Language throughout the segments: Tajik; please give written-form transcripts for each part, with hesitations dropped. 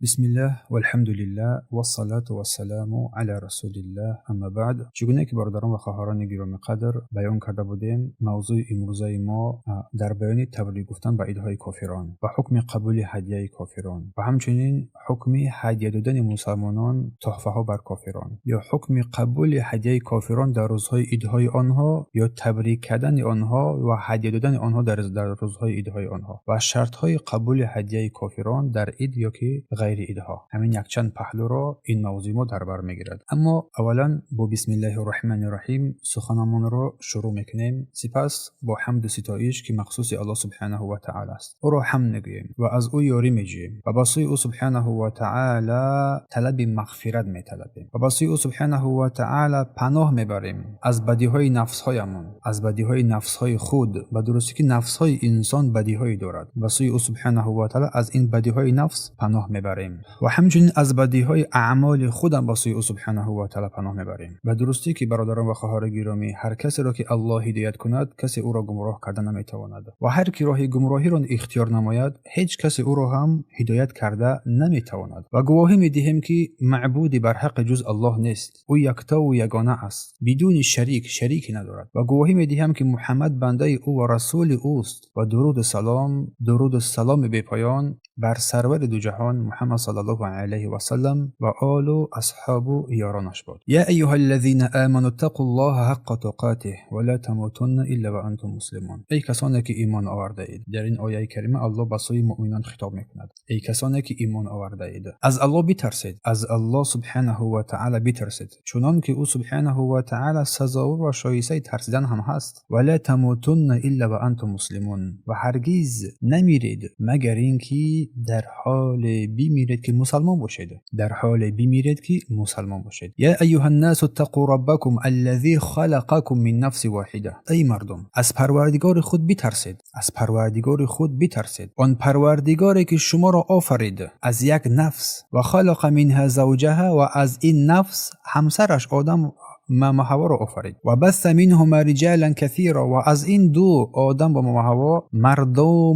Бисмиллаҳ, валҳамдулиллаҳ, вассалату вассаламу ала расулиллаҳ, амма баъд. Чӣ гуна ки бародарон ва хоҳарони гиромиқадр баён карда будем, мавзӯи имрӯзаи мо дар баёни табрик гуфтан ба идҳои кофирон ва ҳукми қабули ҳадияи кофирон ва ҳамчунин ҳукми ҳадия додани мусалмонон тӯҳфаҳо бар кофирон ё ҳукми қабули ҳадияи кофирон дар рӯзҳои идҳои онҳо ё табрик кардани онҳо ва ҳадия додани онҳо дар рӯзҳои идҳои онҳо ва шартҳои қабули ҳадияи кофирон дар ид ё ки ғайри идҳо. Ҳамин якчанд паҳлӯро ин мавзӯи мо дар бар мегирад. Аммо аввалан бо бисмиллаҳи роҳмани роҳим суханамонро шурӯъ мекунем. Сипас бо ҳамду ситоиш, ки махсуси Аллоҳ субҳанаҳу ва таъала аст, ӯро ҳамд мегӯем ва аз ӯ ёрӣ меҷӯем ва ба сӯи ӯ субҳанаҳу ва таъала талаби мағфират металабем ва ба сӯи ӯ субҳанаҳу ва таъала паноҳ мебарем аз бадиҳои нафсҳоямон, аз бадиҳои нафсҳои худ. Ба дурустӣ ки нафсҳои инсон бадиҳое дорад, ба сӯи ӯ субҳанаҳу ва таъала аз ин бадиҳои нафс паноҳ мебарем ва ҳамчунин аз бадиҳои аъмоли худам ба сӯи ӯ субҳанаҳу ва таъала паноҳ мебарем. Ба дурустӣ ки бародарон ва хоҳарони гиромӣ, ҳар касеро ки Аллоҳ ҳидоят кунад, касе ӯро гумроҳ карда наметавонад ва ҳар ки роҳи гумроҳиро ихтиёр намояд, ҳеҷ касе ӯро ҳам ҳидоят карда наметавонад. Ва гувоҳӣ медиҳем, ки маъбуди барҳаққи ҷуз Аллоҳ нест, ӯ яктову ягона аст, бидуни шарик, шарике надорад. Ва гувоҳӣ медиҳам, ки Муҳаммад бандаи ӯ ва расули ӯст ва дуруду салом, дуруду саломи бепоён бар сарвари дуҷаҳон Муҳаммад саллаллоҳу алайҳи васаллам ва олу асҳобу ёронаш бод. Я айюҳа аллазина аману ттақуллоҳа ҳаққа туқотиҳ ва ла тамутунна илла ва антум муслимун. Эй касоне ки имон овардаед. Дар ин ояи карима Аллоҳ ба сӯи муъминон хитоб мекунад. Эй касоне ки имон овардаед, аз Аллоҳ битарсед, аз Аллоҳ субҳанаҳу ва таъала битарсед, чунон ки ӯ субҳанаҳу ва таъала сазовор ва шоистаи тарсидан ҳам ҳаст. Ва ла тамутунна илла ва антум муслимун. Ва ҳаргиз намиред, магар ин ки дар ҳоле бимиред, ки мусалмон бошед, дар ҳоле бимиред, ки мусалмон бошед. Я айюҳа ннасу ттақу роббакум аллазӣ халақакум мин нафси воҳида. Эй мардум, аз парвардигори худ битарсед, аз парвардигори худ битарсед, он парвардигоре ки шуморо офарид аз як нафс. Ва халақа минҳа завҷаҳа. Ва аз ин нафс ҳамсараш Одам мама Ҳаворо офарид. Ва басса минҳума риҷалан касира. Ва аз ин ду, Одам ва мама Ҳаво,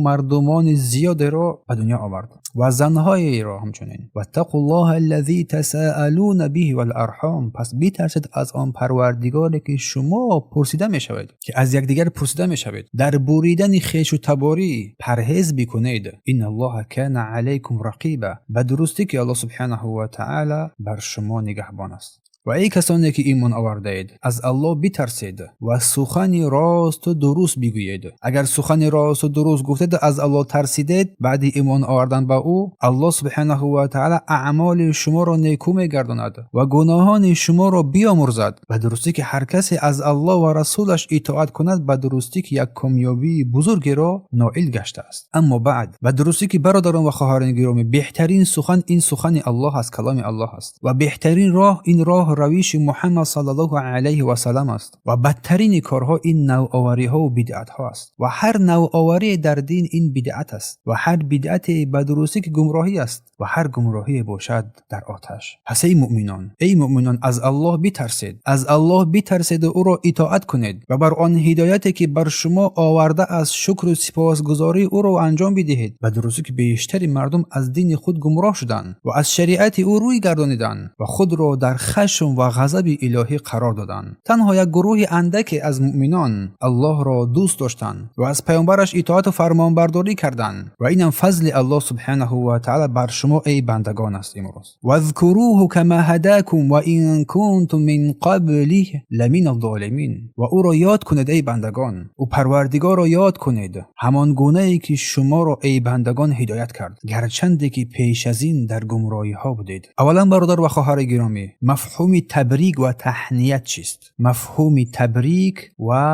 мардумони зиёдеро ба дунё овард ва занҳоеро ҳамчунин. Ваттақу ллоҳа аллазӣ тасаалуна биҳи валарҳом. Пас битарсед аз он парвардигоре, ки шумо пурсида мешавед, ки аз якдигар пурсида мешавед. Дар буридани хешу таборӣ парҳез бикунед. Инналлоҳа кана алайкум рақиба. Ба дурустӣ ки Аллоҳ субҳанаҳу ва таъала бар шумо нигаҳбон аст. Ва эй касоне ки имон овардаед, аз Аллоҳ битарсед ва сухани росту дуруст бигӯед. Агар сухани росту дуруст гуфтед, аз Аллоҳ тарсидед, баъди имон овардан ба ӯ, Аллоҳ субҳанаҳу ва таъала аъмоли шуморо некӯ мегардонад ва гуноҳони шуморо биёмурзад. Ба дурустӣ ки ҳар касе аз Аллоҳ ва расулаш итоат кунад, ба дурустӣ ки як комёбии бузургеро ноил гаштааст. Аммо баъд, ба дурустӣ ки бародарон ва хоҳарони гиромӣ, беҳтарин сухан ин сухани Аллоҳ аст, каломи Аллоҳ аст ва беҳтарин роҳ ин роҳ равиши Муҳаммад саллаллоҳу алайҳи васаллам аст ва бадтарини корҳо ин навовариҳову бидъатҳо аст ва ҳар навоварие дар дин ин бидъат аст ва ҳар бидъате ба дурустӣ ки гумроҳӣ аст ва ҳар гумроҳие бошад дар оташ. Пас эй муъминон, эй муъминон, аз Аллоҳ битарсед, аз Аллоҳ битарседу ӯро итоат кунед ва бар он ҳидояте, ки бар шумо овардааст, шукру сипосгузории ӯро анҷом бидиҳед. Ба дурустӣ ки бештари мардум аз дини худ гумроҳ шуданд ва аз шариати ӯ рӯй гардониданд ва худро дар хашм ва ғазаби илоҳӣ қарор доданд. Танҳо як гурӯҳи андаке аз муъминон Аллоҳро дӯст доштанд ва аз паёмбараш итоату фармонбардорӣ карданд ва инам фазли Аллоҳ субҳанаҳу ва таъала бар шумо, эй бандагон, аст имрӯз. Вазкурӯҳу кама ҳадакум ва ин кунтум мин қаблиҳ ламина золимин. Ва ӯро ёд кунед, эй бандагон, ӯ парвардигорро ёд кунед, ҳамон гунае ки шуморо, эй бандагон, ҳидоят кард, гарчанде ки пеш аз ин дар гумроҳиҳо будед. Аввалан, бародар ва хоҳари гиромӣ, мафҳуми табрик ва таҳният чист? Мафҳуми табрик ва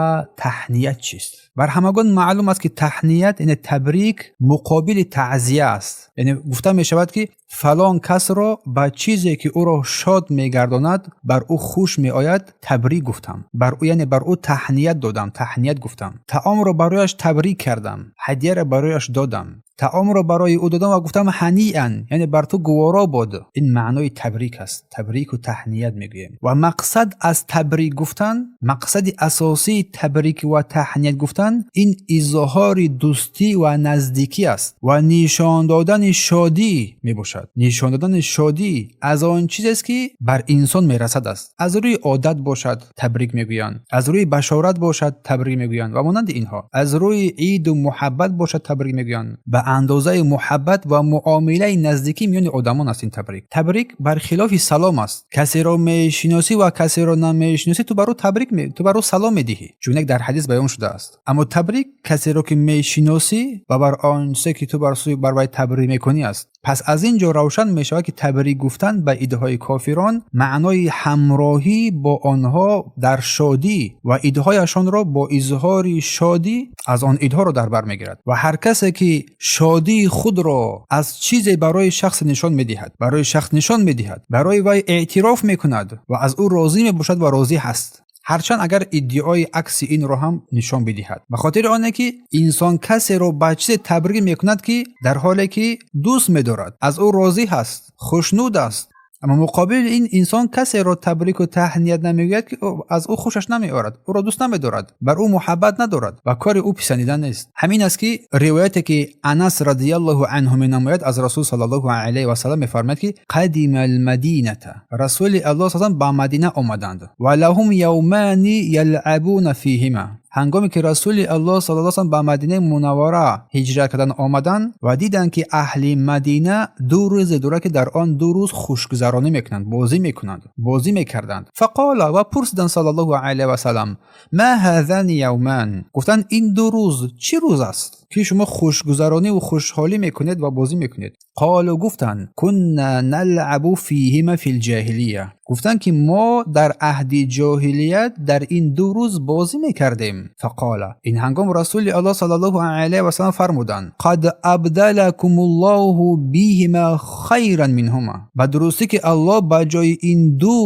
таҳният чист? Бар ҳамагон маълум аст, ки таҳният, яъне табрик, муқобили таъзия аст. Яъне гуфта мешавад, ки фалон касро ба чизе, ки ӯро шод мегардонад, бар ӯ хуш меояд, табрик гуфтам бар ӯ, яъне бар ӯ таҳният додам, таҳният гуфтам, таомро барояш табрик кардам, ҳадияро барояш додам. Таомро барои ӯ додам ва гуфтам: هنيئا, яъне бар ту гуворо бод. Ин маънои табрик аст, табрику таҳният мегӯем. Ва мақсад аз табрик гуфтан, мақсади асосии табрик ва таҳният гуфтан ин изҳори дӯстӣ ва наздикӣ аст ва нишон додани шодӣ мебошад. Нишон додани шодӣ аз он чизест, ки бар инсон мерасад аст. Аз рӯи одат бошад, табрик мегӯянд, аз рӯи башорат бошад, табрик мегӯянд ва монанди инҳо, аз рӯи иду муҳаббат бошад, табрик мегӯянд. Ба андозаи муҳаббат ва муомилаи наздикӣ миёни одамон аст ин табрик. Табрик бар хилофи салом аст. Касеро мешиносӣ ва касеро намешиносӣ, ту бар ӯ табрик, ту бар ӯ салом медиҳӣ, чунек дар ҳадис баён шудааст. Аммо табрик касеро ки мешиносӣ ва бар он чизе ки ту бар сӯи бар вай табрик мекунӣ аст. Пас аз ин ҷо равшан мешавад, ки табрик гуфтан ба идҳои кофирон маънои ҳамроҳӣ бо онҳо дар шодӣ ва идҳояшонро бо изҳори шодӣ аз он идҳоро дар бар мегирад. Ва ҳар касе ки шодии худро аз чизе барои шахс нишон медиҳад, барои шахс нишон медиҳад, барои вай эътироф мекунад ва аз ӯ розӣ мебошад ва розӣ ҳаст, ҳарчанд агар иддаои акси инро ҳам нишон бидиҳад, ба хотири оне ки инсон касеро ба чизе табрик мекунад, ки дар ҳоле ки дӯст медорад, аз ӯ розӣ ҳаст, хушнуд аст. Аммо муқобили ин инсон касеро табрику таҳният намегӯяд, ки аз ӯ хушаш намеорад, ӯро дӯст намедорад, бар ӯ муҳаббат надорад ва кори ӯ писандида нест. Ҳамин аст, ки ривояте ки Анас радиаллоҳу анҳу менамояд аз Расул саллаллоҳу алайҳи васалам, мефармояд, ки قدم المدينة, Расули Аллоҳ салам ба Мадина омаданд, ولهم يومان يلعبون فيهما. Ҳангоме ки Расули Аллоҳ саллаллоҳу салам ба Мадинаи Мунаввара ҳиҷрат кардан омаданд ва диданд, ки аҳли Мадина 2 рӯзе дорад, ки дар он 2 рӯз хушгузаронӣ мекунанд, бозӣ мекунанд, бозӣ мекарданд. فقال, ва пурсиданд саллаллоҳу алайҳи васалам: ما هذان اليومان? Гуфтанд: ин 2 рӯз чӣ рӯз аст, ки шумо хушгузарониву хушҳолӣ мекунед ва бозӣ мекунед? قالوا, гуфтанд: كنا نلعب فيهما في الجاهلية. Гуфтанд, ки мо дар аҳди ҷоҳилият дар ин 2 рӯз бозӣ мекардем. فقال, ин ҳангом Расули Аллоҳ саллаллоҳу алайҳи васалам фармуданд: قد أبدلكم الله بهما خيرا منهما. Ба дурустӣ, ки Аллоҳ ба ҷои ин ду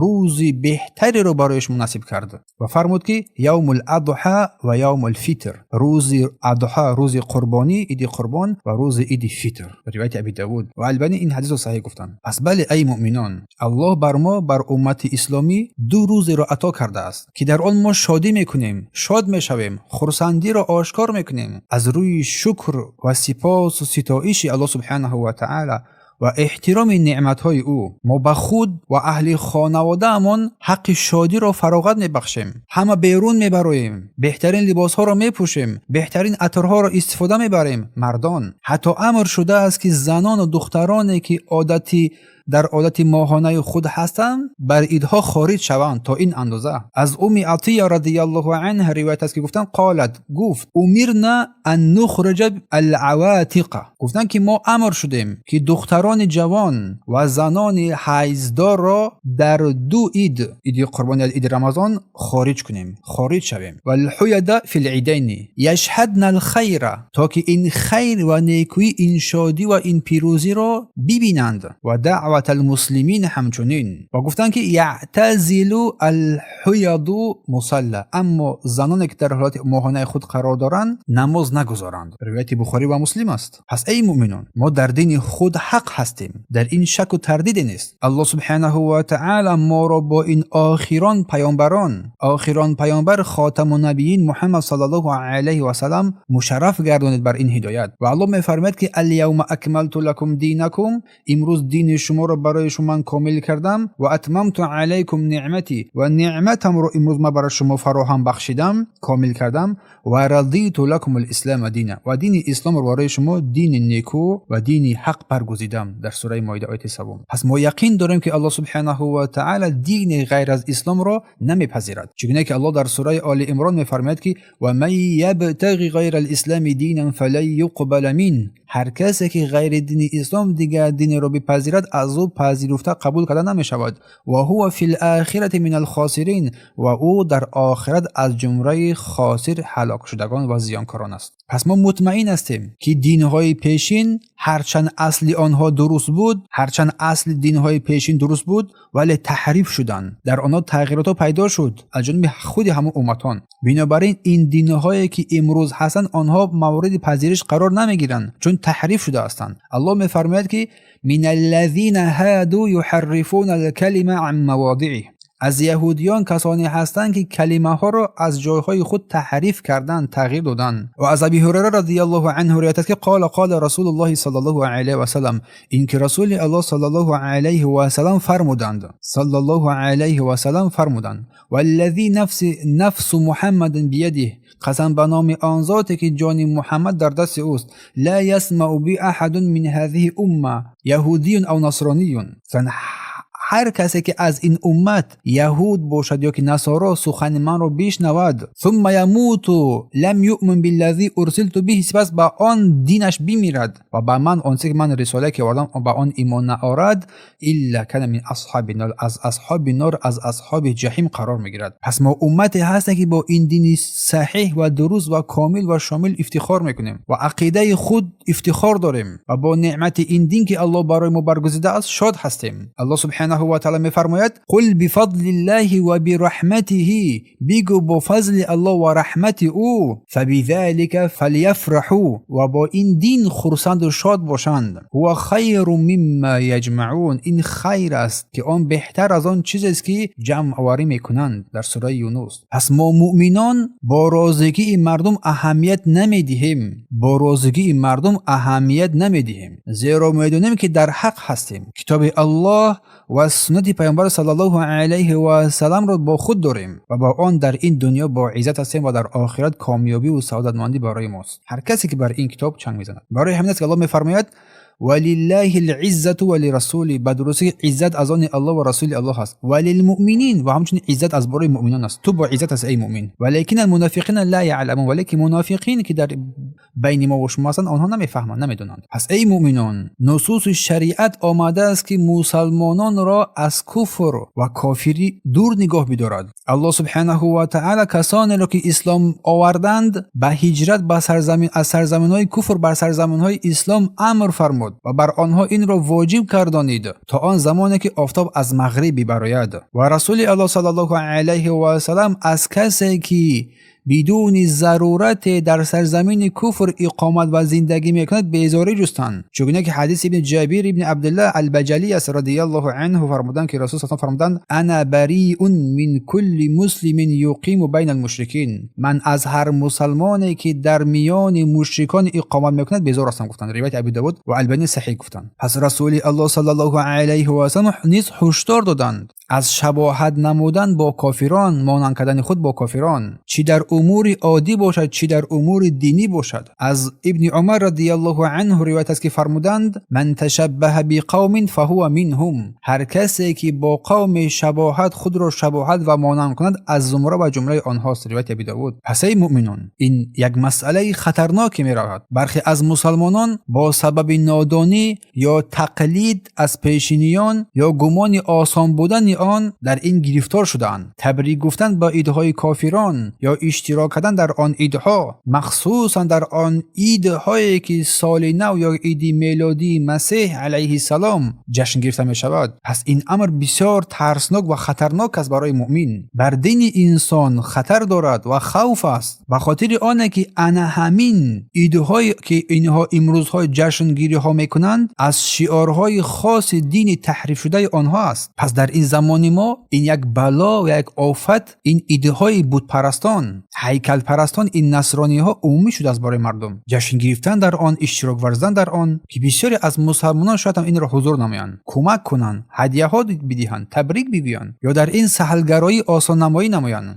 рӯзи беҳтареро барои шумо насиб кард. Ва фармуд, ки يوم الأضحى ويوم الفطر, рӯзи адҳа, рӯзи қурбонӣ, иди қурбон ва рӯзи иди фитр. Ривояти Аби Давуд ва Албанӣ ин ҳадисро саҳеҳ гуфтанд. Пас бале, ай муъминон, Аллоҳ бар мо, бар уммати исломӣ 2 рӯзеро ато кардааст, ки дар он мо шодӣ мекунем, шод мешавем, хурсандиро ошкор мекунем аз рӯи шукр ва сипосу ситоиши Аллоҳ субҳанаҳу ва таъала ва эҳтироми неъматҳои ӯ. Мо ба худ ва аҳли хонаводаамон ҳаққи шодиро фароғат мебахшем, ҳама берун мебароем, беҳтарин либосҳоро мепӯшем, беҳтарин атрҳоро истифода мебарем. Мардон, ҳатто амр шудааст, ки занону духтароне, ки одати дар одати моҳонаи худ ҳастанд, бар идҳо хориҷ шаванд. То ин андоза. Аз Уми Атия радиаллоҳу анҳа ривоят аст, ки гуфтанд: قالت, гуфт: أمرنا أن نخرج العواتق. Гуфтанд, ки мо амр шудем, ки духтарони ҷавон ва занони ҳайздорро дар ду ид, иди қурбон, иди Рамазон, хориҷ кунем, хориҷ шавем. والحيض في العيدين يشهدن الخير, то ки ин хайр ва некӯӣ, ин шодӣ ва ин пирӯзиро бибинанд. ودعوة المسلمين ҳамчунин. Ва гуфтанд, ки يعتزل الحيض المصلى. Аммо заноне, ки дар ҳолати моҳонаи худ қарор доранд, намоз нагузоранд. Ривояти Бухорӣ ва Муслим аст. Пас эй муъминон, мо дар дини худ ҳақ ҳастем, дар ин шаку тардиде нест. Аллоҳ субҳанаҳу ва таъала моро бо ин охирон паёмбарон, охирон паёмбар, хотаму набиин Муҳаммад саллаллоҳу алайҳи васалам мушарраф гардонид бар ин ҳидоят. Ва Аллоҳ мефармояд, ки اليوم أكملت لكم دينكم, имрӯз дини шуморо барои шумо ман комил кардам, وأتممت عليكم نعمتي, ва неъматамро имрӯз ман барои шумо фароҳам бахшидам, комил кардам, ورضيت لكم الإسلام دينا, ва дини исломро барои шумо дини некӯ ва дини ҳақ баргузидам. Дар сураи Моида, ояти савум. Пас мо яқин дорем, ки Аллоҳ субҳанаҳу ва таъала дини ғайр аз исломро намепазирад, чигуна ки Аллоҳ дар сураи Оли Имрон мефармояд, ки ومن يبتغ غير الإسلام دينا فلن يقبل منه. Ҳар касе ки ғайри дини ислом дигар динеро бипазирад, аз ӯ пазируфта, қабул карда намешавад. وهو في الآخرة من الخاسرين, ва ӯ дар охират аз ҷумраи хосир, ҳалокшудагон ва зиёнкорон аст. Пас мо мутмаин ҳастем, ки динҳои пешин ҳарчанд асли онҳо дуруст буд, ҳарчанд асли динҳои пешин дуруст буд, вале таҳриф шуданд. Дар онҳо тағйиротҳо пайдо шуд аз ҷониби худи ҳамон умматон. Бинобар ин ин динҳое ки имрӯз ҳастанд, онҳо мавриди пазириш қарор намегиранд, чун таҳриф шуда ҳастанд. Аллоҳ мефармояд, ки мин аллазина ҳаду юҳаррифуна алкалима ан маводиъиҳ. Аз яҳудиён касоне ҳастанд, ки калимаҳоро аз ҷойҳои худ таҳриф карданд, тағйир доданд. Ва аз Аби Ҳурайра радияллоҳу анҳу ривоят аст, ки қола қола Расулуллоҳи саллаллоҳу алайҳи васаллам, ин ки Расули Аллоҳ саллаллоҳу алайҳи васаллам фармуданд, саллаллоҳу алайҳи васаллам фармуданд: валлази нафсу Муҳаммадин биядиҳ, қасам ба номи он зоте ки ҷони Муҳаммад дар дасти ӯст, ла ясмау би аҳадун мин ҳазиҳи умма яҳудиюн ав насрониюн. Ҳар касе ки аз ин уммат яҳуд бошад ё ки насоро сухани манро бишнавад, сумма ямуту лам юъмин биллази урсилту биҳи, сипас ба он динаш бимирад ва ба ман он чизе ки ман рисолае ки овардам ба он имон наорад, илла кана мин асҳаби нор, аз асҳоби нор, аз асҳоби ҷаҳим қарор мегирад. Пас мо уммате ҳастем, ки бо ин дини саҳиҳ ва дуруст ва комил ва шомил ифтихор мекунем ва ақидаи худ ифтихор дорем ва бо неъмати ин дин, ки Аллоҳ барои мо баргузидааст, шод ҳастем. Аллоҳ субҳанаҳу ва таъала мефармояд: қул бифадлиллаҳи ва бираҳматиҳи, бигӯ бо фазли Аллоҳ ва раҳмати ӯ, фабизалика фалияфраҳу, ва бо ин дин хурсанду шод бошанд, ҳува хайру мимма яҷмаъун, ин хайр аст, ки он беҳтар аз он чизест, ки ҷамъоварӣ мекунанд. Дар сураи Юнус. Пас мо муъминон бо розигии мардум аҳамият намедиҳем, бо розигии мардум аҳамият намедиҳем, зеро медонем, ки дар ҳақ ҳастем. Китоби Аллоҳ ва суннати Паёмбар саллаллоҳу алайҳи васалламро бо худ дорем ва бо он дар ин дунё бо иззат ҳастем ва дар охират комёбиву саодатмандӣ барои мост, ҳар касе ки бар ин китоб чанг мезанад. Барои ҳамин аст, ки Аллоҳ мефармояд: валиллаҳи лиззату ва лирасули, ба дурустӣ иззат аз они Аллоҳ ва Расули Аллоҳ аст, ва лилмуъминин, ва ҳамчунин иззат аз бораи муъминон аст. Ту бо иззат ҳасти, эй муъмин. Валекин алмунофиқина ла яъламун, валекин мунофиқин, ки дар байни мо ва шумо ҳастанд, онҳо намефаҳманд, намедонанд. Пас эй муъминон, нусуси шариат омадааст, ки мусалмононро аз куфр ва кофирӣ дур нигоҳ бидорад. Аллоҳ субҳанаҳу ва таъала касонеро, ки ислом оварданд, ба ҳиҷрат ба сарзамин аз сарзаминҳои куфр бар сарзаминҳои ислом амр фармуд ва бар онҳо инро воҷиб гардонид то он замоне ки офтоб аз мағриб бибарояд. Ва Расули Аллоҳ саллаллоҳу алайҳи васаллам аз касе ки бидуни зарурате дар сарзамини куфр иқомат ва зиндагӣ мекунад, безорӣ ҷустанд. Чугуна ки ҳадиси ибни Ҷабир ибни Абдуллоҳ Албаҷалӣ аст радияллоҳу анҳу, фармуданд, ки Расул саллаллоҳу фармуданд: ана бариун мин кулли муслимин юқиму байна алмушрикин, ман аз ҳар мусалмоне, ки дар миёни мушрикон иқомат мекунад, безор ҳастам, гуфтанд. Ривояти Аби Давуд ва Албани саҳиҳ гуфтанд. Пас Расули Аллоҳ саллаллоҳу алайҳи васаллам низ ҳушдор доданд аз шабоҳат намудан бо кофирон, монанд кардани худ бо кофирон, чӣ дар умури оддӣ бошад, чӣ дар умури динӣ бошад. Аз ибни Умар радияллоҳу анҳу ривоят аст, ки фармуданд: ман ташаббаҳа биқавмин фаҳува минҳум, ҳар касе ки бо қавме шабоҳат худро шабоҳат ва монанд кунад, аз зумра ва ҷумлаи онҳост. Ривояти Аби Давуд. Пас эй муъминон, ин як масъалаи хатарноке меравад. Бархе аз мусалмонон бо сабаби нодонӣ ё тақлид аз пешиниён ё гумони осон будани он дар ин гирифтор шудаанд. Табрик гуфтан ба идҳои кофирон ё иштирок кардан дар он идҳо, махсусан дар он идҳое ки соли нав ё иди мелодии Масеҳ алайҳиссалом ҷашн гирифта мешавад. Пас ин амр бисёр тарснок ва хатарнок аст барои муъмин, бар дини инсон хатар дорад ва хавф аст, ба хотири оне ки ана ҳамин идҳое ки инҳо имрӯзҳо ҷашнгириҳо мекунанд, аз шиорҳои хоси дини таҳрифшудаи онҳо аст. Пас дар ин замони мо ин як бало ва як офат, ин идҳои бутпарастон, ҳайкалпарастон, ин насрониҳо умумӣ шудааст барои мардум. Ҷашн гирифтан дар он, иштирок варзидан дар он, ки бисёре аз мусалмонон шояд ҳам инро ҳузур намоянд, кӯмак кунанд, ҳадияҳо бидиҳанд, табрик бигӯянд ё дар ин саҳлгароӣ осоннамоӣ намоянд.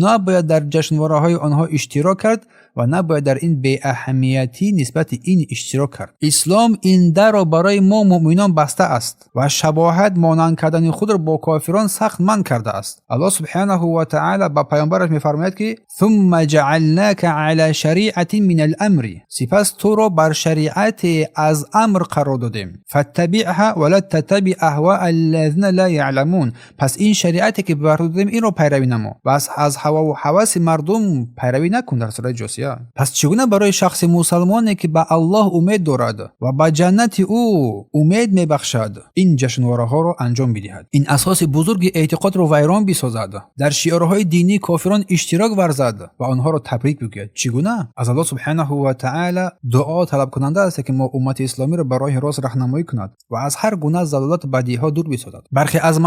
Набояд дар ҷашнвораҳои онҳо иштирок кард ва набояд дар ин беаҳамиятӣ нисбати ин иштирок кард. Ислом ин дарро барои мо муъминон баста аст ва шабоҳат монанд кардани худро бо кофирон сахт манъ кардааст. Аллоҳ субҳанаҳу ва таъала ба паёмбараш мефармояд, ки сумма ҷаалнака ала шариатин мин аламри, сипас туро бар шариате аз амр қарор додем, фаттабиъҳа ва ла таттаби аҳваа аллазина ла яъламун, пас ин шариате ки бар ту додем, инро пайравӣ намо ва аз ҳававу ҳаваси мардум пайравӣ накун. Дар сураи Ҷосия. Русия. Пас чӣ гуна барои шахси мусалмоне, ки ба Аллоҳ умед дорад ва ба ҷаннати ӯ умед мебахшад, ин ҷашнвораҳоро анҷом бидиҳад, ин асоси бузурги эътиқодро вайрон бисозад, дар шиорҳои динии кофирон иштирок варзад ва онҳоро табрик бигӯяд? Чӣ гуна? Аз Аллоҳ субҳанаҳу ва таъала дуо талабкунанда аст, ки мо уммати исломиро ба роҳи рост раҳнамоӣ кунад ва аз ҳар гуна залолату бадиҳо дур бисозад. Бархе аз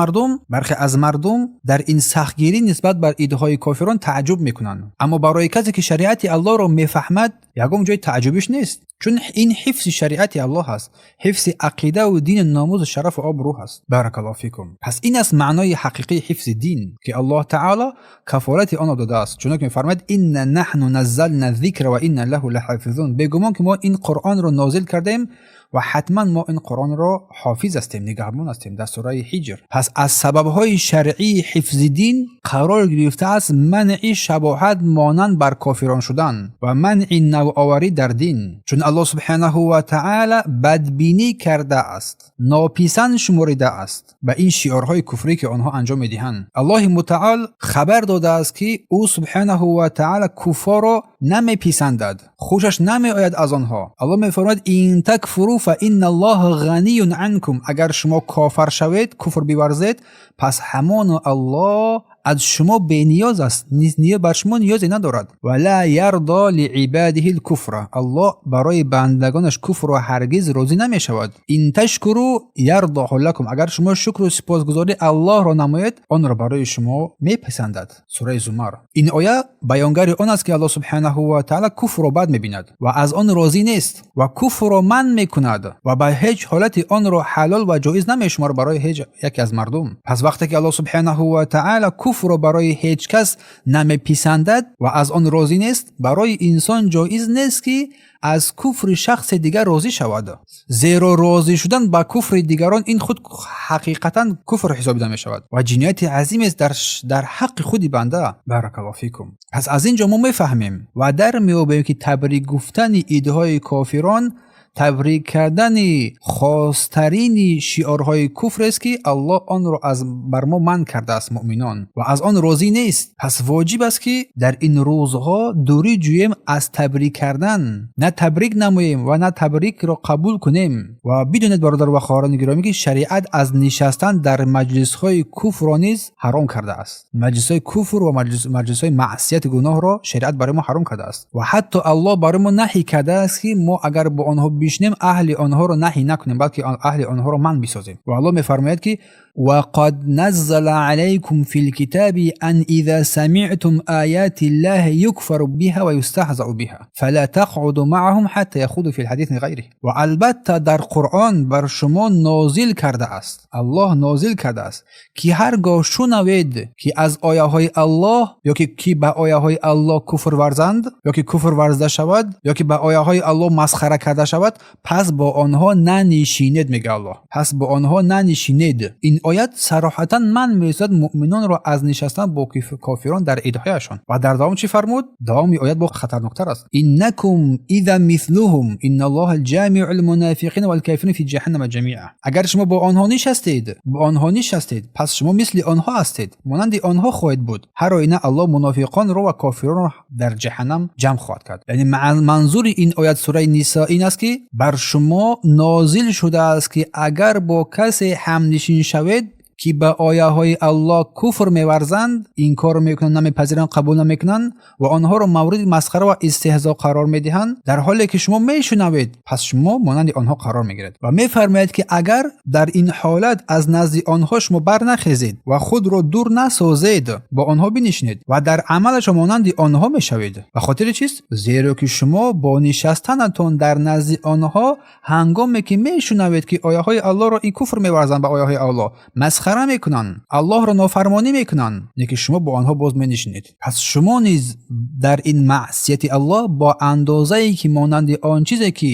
мардум дар ин сахтгирӣ нисбат бар идҳои кофирон тааҷҷуб мекунанд, аммо барои касе, ки шариати Аллоҳро мефаҳмад, ягон ҷои тааҷҷубиш нест, чун ин ҳифзи шариати Аллоҳ аст, ҳифзи ақидаву дину номузу шарафу обрӯ аст. Баракаллоҳу фикум. Пас ин аст маънои ҳақиқии ҳифзи дин, ки Аллоҳ таъоло кафолати онро додааст, чунон ки мефармояд: «Инна наҳну наззална зикра ва инна лаҳу лаҳофизун». Бегумон, ки мо ин Қуръонро нозил кардем ва ҳатман мо ин Қуръонро ҳофиз ҳастем, нигаҳбон ҳастем, дар сураи Ҳиҷр. Пас аз сабабҳои шаръии ҳифзи дин қарор гирифтааст манъи шабоҳат, монанд бар кофирон шудан, ва манъи навоварӣ дар дин, чун Аллоҳ субҳанаҳу ва таъала бадбинӣ кардааст, нописанд шуморидааст ба ин шиорҳои куфрӣ, ки онҳо анҷом медиҳанд. Аллоҳи мутаол хабар додааст, ки ӯ субҳанаҳу ва таъала куффорро намеписандад, хушаш намеояд аз онҳо. Аллоҳ мефармояд: «Ин такфуру фа инна Аллоҳа ғаниюн анкум». Агар шумо кофар шавед, куфр биварзед, пас ҳамоно Аллоҳ аз шумо бениёз аст, бар шумо ниёзе надорад. Ва ла ярдо лиибадиҳи лкуфра. Аллоҳ барои бандагонаш куфрро ҳаргиз розӣ намешавад. Ин ташкуру ярдоҳу лакум. Агар шумо шукру сипосгузорӣ Аллоҳро намоед, онро барои шумо меписандад. Сураи Зумар. Ин оя баёнгари он аст, ки Аллоҳ субҳанаҳу ва таъала куфрро бад мебинад ва аз он розӣ нест ва куфрро манъ мекунад ва ба ҳеҷ ҳолати онро ҳалол ва ҷоиз намешуморад барои ҳеҷ яке аз мардум. Пас вақте ки Аллоҳ субҳанаҳу ва таъала куфрро барои ҳеҷ кас намеписандад ва аз он розӣ нест, барои инсон ҷоиз нест, ки аз куфри шахси дигар розӣ шавад, зеро розӣ шудан ба куфри дигарон ин худ ҳақиқатан куфр ҳисобида мешавад ва ҷинояти азимест дар ҳаққи худи банда. Баракаллоҳу фикум. Пас аз ин ҷо мо мефаҳмем ва дар меёбем, ки табрик гуфтани идҳои кофирон табрик кардани хостарини шиорҳои куфрест, ки Аллоҳ онро аз бар мо манъ кардааст, муъминон, ва аз он розӣ нест. Пас воҷиб аст, ки дар ин рӯзҳо дурӣ ҷӯем аз табрик кардан, на табрик намоем ва на табрикро қабул кунем. Ва бидонед, бародар ва хоҳарони гиромӣ, ки шариат аз нишастан дар маҷлисҳои куфрро низ ҳаром кардааст. Маҷлисҳои куфр ва маҷлисҳои маъсияти гуноҳро шариат барои мо ҳаром кардааст ва ҳатто Аллоҳ барои мо наҳӣ кардааст, ки мо агар бо онҳо бишнем, аҳли онҳоро наҳӣ накунем, балки аҳли онҳоро манъ бисозем. Ва Аллоҳ мефармояд, ки: وقد نزل عليكم في الكتاب أن إذا سمعتم آيات الله يكفر بها ويستهزأ بها فلا تقعدوا معهم حتى يخوضوا في حديث غيره. Ва албатта дар Қуръон бар шумо нозил кардааст, Аллоҳ нозил кардааст, ки ҳаргоҳ шунавед, ки аз ояҳои Аллоҳ ё ки ба ояҳои Аллоҳ куфр варзанд, ё ки куфр варзида шавад, ё ки ба ояҳои Аллоҳ масхара карда шавад, пас бо онҳо нанишинед, мега Аллоҳ, пас бо онҳо нанишинед. Ин оят сароҳатан манъ месозад муъминонро аз нишастан бо кофирон дар идҳояшон. Ва дар давом чӣ фармуд? Давоми оят бо хатарноктар аст: иннакум иза мислуҳум инналлоҳа ҷамиу лмунофиқина валкофирин фи ҷаҳаннама ҷамиа. Агар шумо бо онҳо нишастед, бо онҳо нишастед, пас шумо мисли онҳо ҳастед, монанди онҳо хоҳед буд. Ҳар оина Аллоҳ мунофиқонро ва кофиронро дар ҷаҳаннам ҷамъ хоҳад кард. Яъне манзури ин оят, сураи Нисо, ин аст, ки бар шумо нозил шудааст, ки агар бо касе ҳамнишин шавед, ки ба ояҳои Аллоҳ куфр меварзанд, инкор мекунанд, намепазиранд, қабул намекунанд ва онҳоро мавриди масхара ва истеҳзо қарор медиҳанд, дар ҳоле ки шумо мешунавед, пас шумо монанди онҳо қарор мегиред. Ва мефармояд, ки агар дар ин ҳолат аз назди онҳо шумо барнахезед ва худро дур насозед, бо онҳо бинишинед ва дар амалашон монанди онҳо мешавед. Ба хотири чист? Зеро ки шумо бо нишастанатон дар назди онҳо, ҳангоме ки мешунавед, ки ояҳои Аллоҳро ин куфр меварзанд, ба ояҳои Аллоҳ масхара мекунанд, Аллоҳро нофармонӣ мекунанд, лекин шумо бо онҳо боз менишинед, пас шумо низ дар ин маъсияти Аллоҳ бо андозае, ки монанди он чизе, ки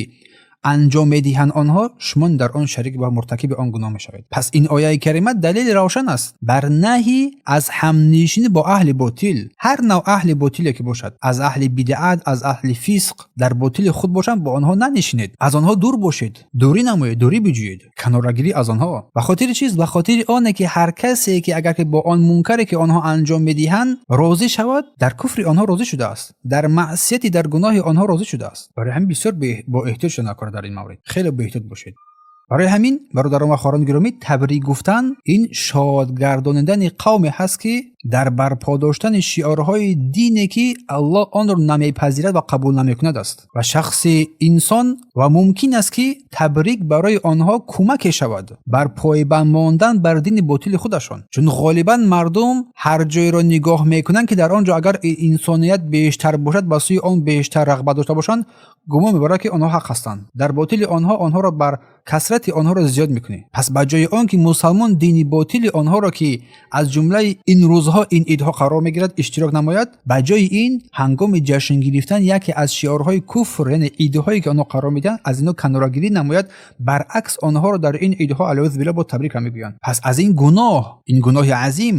анҷом медиҳанд онҳо, шумо дар он шарик ва муртакиби он гуноҳ мешавед. Пас ин ояи карима далели равшан аст бар наҳи аз ҳамнишинӣ бо аҳли ботил. Ҳар навъ аҳли ботиле ки бошад, аз аҳли бидъат, аз аҳли фисқ, дар ботили худ бошанд, бо онҳо нанишинед, аз онҳо дур бошед, дурӣ намоед, дурӣ биҷӯед, канорагирӣ аз онҳо. Ба хотири чиз? Ба хотири оне ки ҳар касе ки агар ки бо он мункаре ки онҳо анҷом медиҳанд розӣ шавад, дар куфри онҳо розӣ шудааст, дар маъсияти, дар гуноҳи онҳо розӣ шудааст. Барои ҳамин бисёр бо эҳтиёт шуда накунад дар ин маврид, хеле беэҳтиёт бошед. Барои ҳамин, бародарон ва хоҳарони гиромӣ, табрик гуфтан ин шодгардонидани қавме ҳаст, ки дар барпо доштани шиорҳои дине ки Аллоҳ онро намепазирад ва қабул намекунад аст. Ва шахси инсон ва мумкин аст, ки табрик барои онҳо кӯмаке шавад бар пойбанд мондан бар дини ботили худашон, чун ғолибан мардум ҳар ҷойро нигоҳ мекунанд, ки дар он ҷо агар инсоният бештар бошад, ба сӯи он бештар рағбат дошта бошанд, гумон мебарад, ки онҳо ҳақ ҳастанд. Дар ботили онҳо онҳоро бар касрати онҳоро зиёд мекунӣ. Пас ба ҷои он ки мусалмон дини ботили онҳоро, ки аз ҷумлаи ин рӯзҳо, ин идҳо қарор мегирад, иштирок намояд, ба ҷои ин ҳангоми ҷашн гирифтан яке аз шиорҳои куфр, яъне идҳое ки онҳо қарор медиҳанд, аз инҳо канорагирӣ намояд. Баръакс, онҳоро дар ин идҳо алъузу биллоҳ бо табрик мегӯянд. Пас аз ин гуноҳ, ин гуноҳи азим,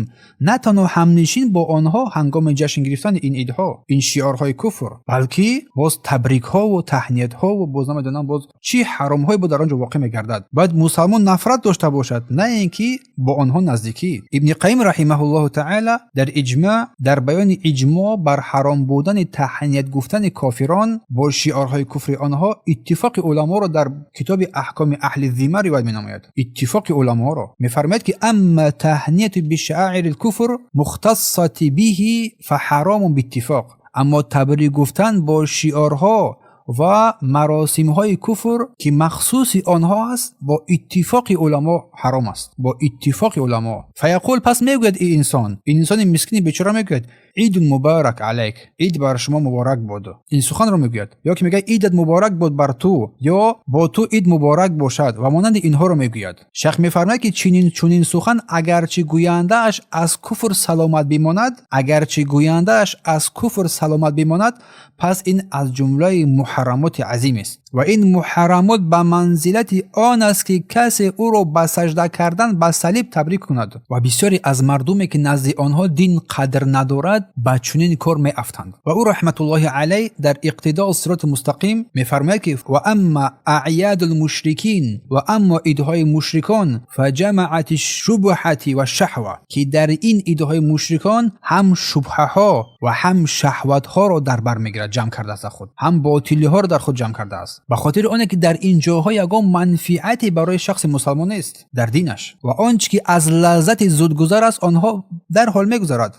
на танҳо ҳамнишин бо онҳо ҳангоми ҷашн гирифтани ин идҳо, ин шиорҳои куфр, балки боз табрикҳову таҳниятҳову боз намедонам боз чӣ ҳаромҳое бо дар он ҷо воқеъ мегардад. Бояд мусалмон нафрат дошта бошад, на ин ки бо онҳо наздикӣ. Ибни Қайим раҳимаҳуллоҳу таъала дар иҷмоъ, дар баёни иҷмоъ бар ҳаром будани таҳният гуфтани кофирон бо шиорҳои куфри онҳо, иттифоқи уламоро дар китоби Аҳкоми аҳли зимма ривоят менамояд. Иттифоқи уламоро мефармояд, ки أما التهنئة بشعائر الكفر المختصة به فحرام باتفاق. Аммо табрик гуфтан бо шиорҳо ва маросимҳои куфр, ки махсуси онҳо аст, бо иттифоқи уламо ҳаром аст, бо иттифоқи уламо. فيقول, пас мегӯяд ин инсон, ин инсони мискини бечора мегӯяд: عيد مبارك عليك, ид бар шумо муборак бод. Ин суханро мегӯяд ё ки мегӯяд: идат муборак бод бар ту, ё бо ту ид муборак бошад ва монанди инҳоро мегӯяд. Шайх мефармояд, ки чунин сухан, агарчи гӯяндааш аз куфр саломат бимонад, агарчи гӯяндааш аз куфр саломат бимонад, пас ин аз ҷумлаи муҳаррамоти азим аст ва ин муҳаррамот ба манзилати он аст, ки касе ӯро ба сажда кардан ба салиб табрик кунад. Ва бисёре аз мардуме, ки назди онҳо дин қадр надорад, ба чунин кор меафтанд. Ва ӯ раҳматуллоҳи алайҳ дар Иқтидоу сироти мустақим мефармояд, ки وأما أعياد المشركين, ва аммо идҳои мушрикон, فجمعت الشبهة والشهوة, ки дар ин идҳои мушрикон ҳам шубҳаҳо ва ҳам шаҳватҳоро дар бар мегирад, ҷамъ кардааст дар худ, ҳам ботилиҳоро дар худ ҷамъ кардааст, ба хотири оне ки дар ин ҷоҳо ягон манфиате барои шахси мусалмон нест дар динаш ва он чи ки аз лаззати зудгузар аст, онҳо дарҳол мегузарад,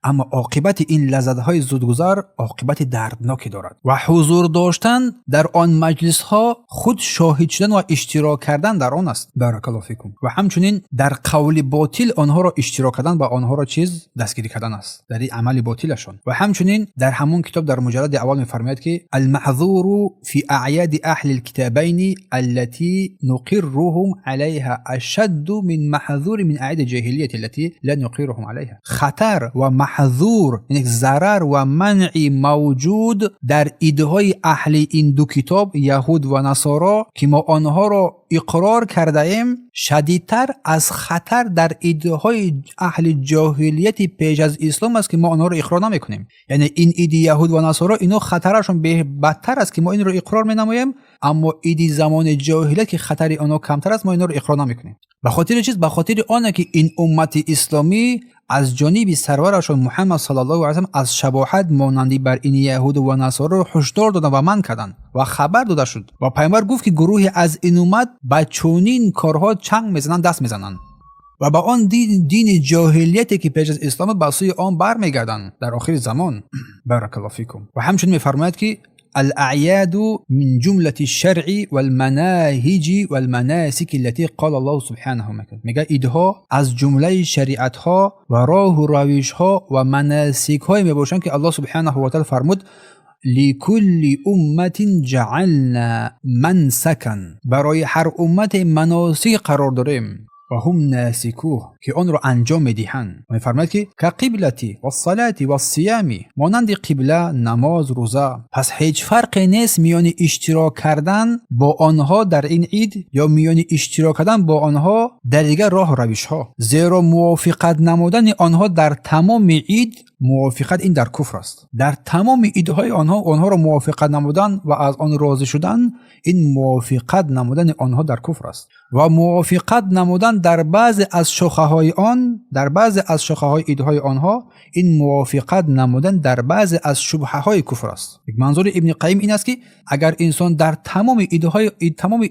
аммо оқибати ин лаззатҳои зудгузар оқибати дардноке дорад ва ҳузур доштан дар он маҷлисҳо худ шоҳид шудан ва иштирок кардан дар он аст. بارك الله فيكم. Ва ҳамчунин дар қавли ботил онҳоро иштирок кардан ба онҳоро чиз дастгирӣ кардан аст дар ин амали ботилашон. Ва ҳамчунин дар ҳамон китоб дар муҷаллади аввал мефармояд, ки المحظور في أعياد أهل الكتابين التي نقرهم عليها أشد من محظور من أعياد الجاهلية التي لا نقرهم عليها. Хатар ва маҳзур, яъне зарар ва манъи мавҷуд дар идҳои аҳли ин ду китоб, яҳуд ва насоро, ки мо онҳоро иқрор кардаем, шадидтар аз хатар дар идҳои аҳли ҷоҳилияти пеш аз ислом аст, ки мо онҳоро иқрор намекунем. Яъне ин иди яҳуд ва насоро, ино хатарашон бадтар аст, ки мо инро иқрор менамоем, аммо иди замони ҷоҳилият, ки хатари онҳо камтар аст, мо инҳоро иқрор намекунем. Ба хотири чиз? Ба хотири оне ки ин уммати исломӣ аз ҷониби сарварашон Муҳаммад саллаллоҳу алайҳи васаллам аз шабоҳат, монандӣ бар ин яҳуду ва насороро ҳушдор доданд ва манъ карданд ва хабар дода шуд ва пайғамбар гуфт, ки гурӯҳе аз ин уммат ба чунин корҳо чанг мезананд, даст мезананд ва ба он дини ҷоҳилияте, ки пеш аз ислом, ба сӯи он бармегарданд дар охири замон. بارك الله فيكم. Ва ҳамчунин мефармояд, ки الأعياد من جملة الشرع والمناهج والمناسك التي قال الله سبحانه. Мега, идҳо аз ҷумлаи шариатҳо ва роҳу равишҳо ва манасикҳое мебошанд, ки Аллоҳ سبحانه وتعالى фармуд: لكل أمة جعلنا منسكا, барои ҳар уммате маносик қарор дорем. Ва ҳум насикуҳ, ки онро анҷом медиҳанд. Мефармояд, ки كالقبلة والصلاة والصيام, монанди қибла, намоз, рӯза. Пас ҳеҷ фарқе нест миёни иштирок кардан бо онҳо дар ин ид ё миёни иштирок кардан бо онҳо дар дигар роҳу равишҳо, зеро мувофиқат намудани онҳо дар тамоми ид, мувофиқат ин дар куфр аст. Дар тамоми идҳои онҳо онҳоро мувофиқат намудан ва аз он розӣ шудан, ин мувофиқат намудани онҳо дар куфр аст. Ва мувофиқат намудан дар баъзе аз шохаҳои он, дар баъзе аз шохаҳои идҳои онҳо, ин мувофиқат намудан дар баъзе аз шубҳаҳои куфр аст. Манзури Ибни Қайим ин аст, ки агар инсон дар тамоми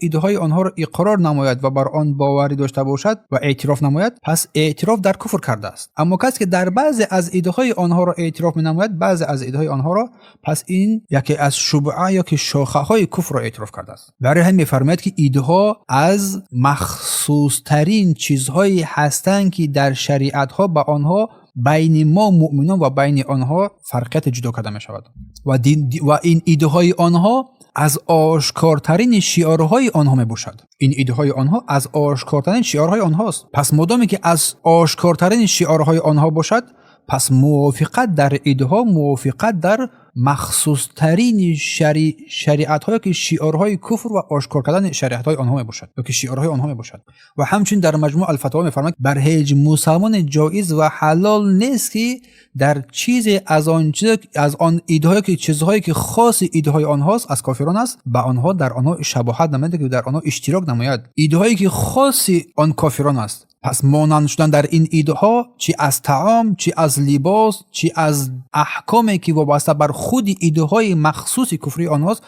идҳои онҳоро иқрор намояд ва бар он боварӣ дошта бошад ва эътироф намояд, пас эътироф дар куфр кардааст. Аммо касе ки дар баъзе аз идҳои онҳоро эътироф менамояд, баъзе аз идҳои онҳоро, пас ин яке аз шубҳа ё ки шохаҳои куфрро эътироф кардааст. Барои ҳамин мефармояд, ки идҳо аз махсустарин чизҳое ҳастанд, ки дар шариатҳо ба онҳо байни мо муъминон ва байни онҳо фарқияте ҷудо карда мешавад. Ва ин идҳои онҳо аз ошкортарини шиорҳои онҳо мебошад. Ин идҳои онҳо аз ошкортарин шиорҳои онҳост. Пас модоме ки аз ошкортарини шиорҳои онҳо бошад, пас мувофиқат дар идҳо мувофиқат дар махсустарини шариатҳое ки шиорҳои куфр ва ошкор кардани шариатҳои онҳо мебошад ё ки шиорҳои онҳо мебошад. Ва ҳамчунин дар Маҷмӯъ Алфатво мефармояд: бар ҳеҷ мусалмоне ҷоиз ва ҳалол нест, ки дар чизе аз он идҳое ки чизҳое ки хоси идҳои онҳост, аз кофирон аст, ба онҳо дар онҳо шабоҳат намояд, ки дар онҳо иштирок намояд, идҳое ки хоси он кофирон аст. Пас монанд шудан дар ин идҳо, чӣ аз таом, чӣ аз либос, чӣ аз аҳкоме ки вобаста бар худи идҳои махсуси куфрии онҳост,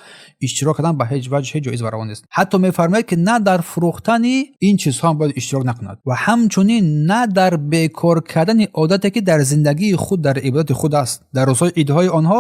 иштирок кардан ба ҳеҷ ваҷҳе ҷоиз ва раво нест. Ҳатто мефармояд, ки на дар фурӯхтани ин чизҳо ҳам бояд иштирок накунад ва ҳамчунин на дар бекор кардани одате, ки дар зиндагии худ, дар ибодати худ аст. Дар рӯзҳои идҳои онҳо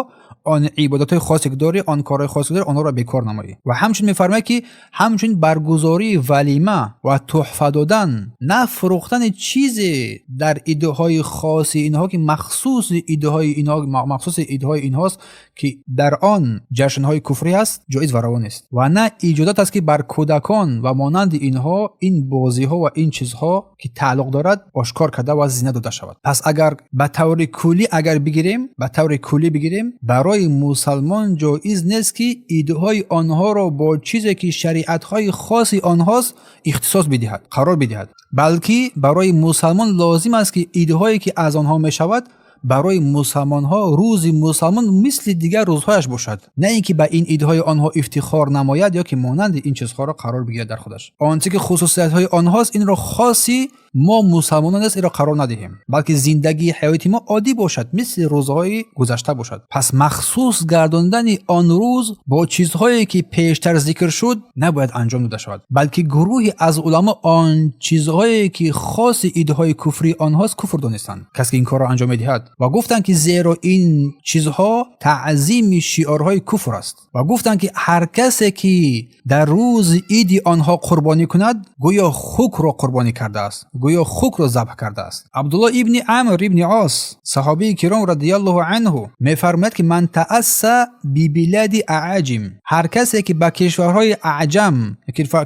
он ибодатҳои хосе ки дорӣ, он корҳои хосе ки дорӣ, онҳоро бекор намоӣ. Ва ҳамчунин мефармояд, ки ҳамчунин баргузории валима ва тӯҳфа додан, на фурӯхтани чизе дар идҳои хоси инҳо, ки махсуси идҳои инҳо, махсуси идҳои инҳост, ки дар он ҷашнҳои куфрӣ аст, ҷоиз ва раво нест. Ва на иҷозат аст, ки бар кӯдакон ва монанди инҳо ин бозиҳо ва ин чизҳо ки тааллуқ дорад, ошкор карда ва зинат дода шавад. Пас агар ба таври куллӣ агар бигирем, ба таври куллӣ бигирем, барои мусалмон ҷоиз нест, ки идҳои онҳоро бо чизе ки шариатҳои хоси онҳост ихтисос бидиҳад, қарор бидиҳад, балки барои мусалмон лозим аст, ки идҳое ки аз онҳо мешавад, барои мусалмонҳо рӯзи мусалмон мисли дигар рӯзҳояш бошад, на ин ки ба ин идҳои онҳо ифтихор намояд ё ки монанди ин чизҳоро қарор бигирад дар худаш. Он чизе ки хусусиятҳои онҳост, инро хоси мо мусалмонон нест, инро қарор надиҳем, балки зиндагии ҳаёти мо оддӣ бошад, мисли рӯзҳои гузашта бошад. Пас махсус гардондани он рӯз бо чизҳое ки пештар зикр шуд, набояд анҷом дода шавад, балки гурӯҳе аз уламо он чизҳое ки хоси идҳои куфрии онҳост, куфр донистанд касе ки ин корро анҷом медиҳад ва гуфтанд, ки зеро ин чизҳо таъзими шиорҳои куфр аст. Ва гуфтанд, ки ҳар касе ки дар рӯзи иди онҳо қурбонӣ кунад, гӯё хукро қурбонӣ кардааст, гӯё хукро забҳ кардааст. Абдулло ибни Амр ибни Ос, саҳобии киром радиаллоҳу анҳу, мефармояд, ки من تأسى ببلاد الأعاجم, ҳар касе ки ба кишварҳои аҷам,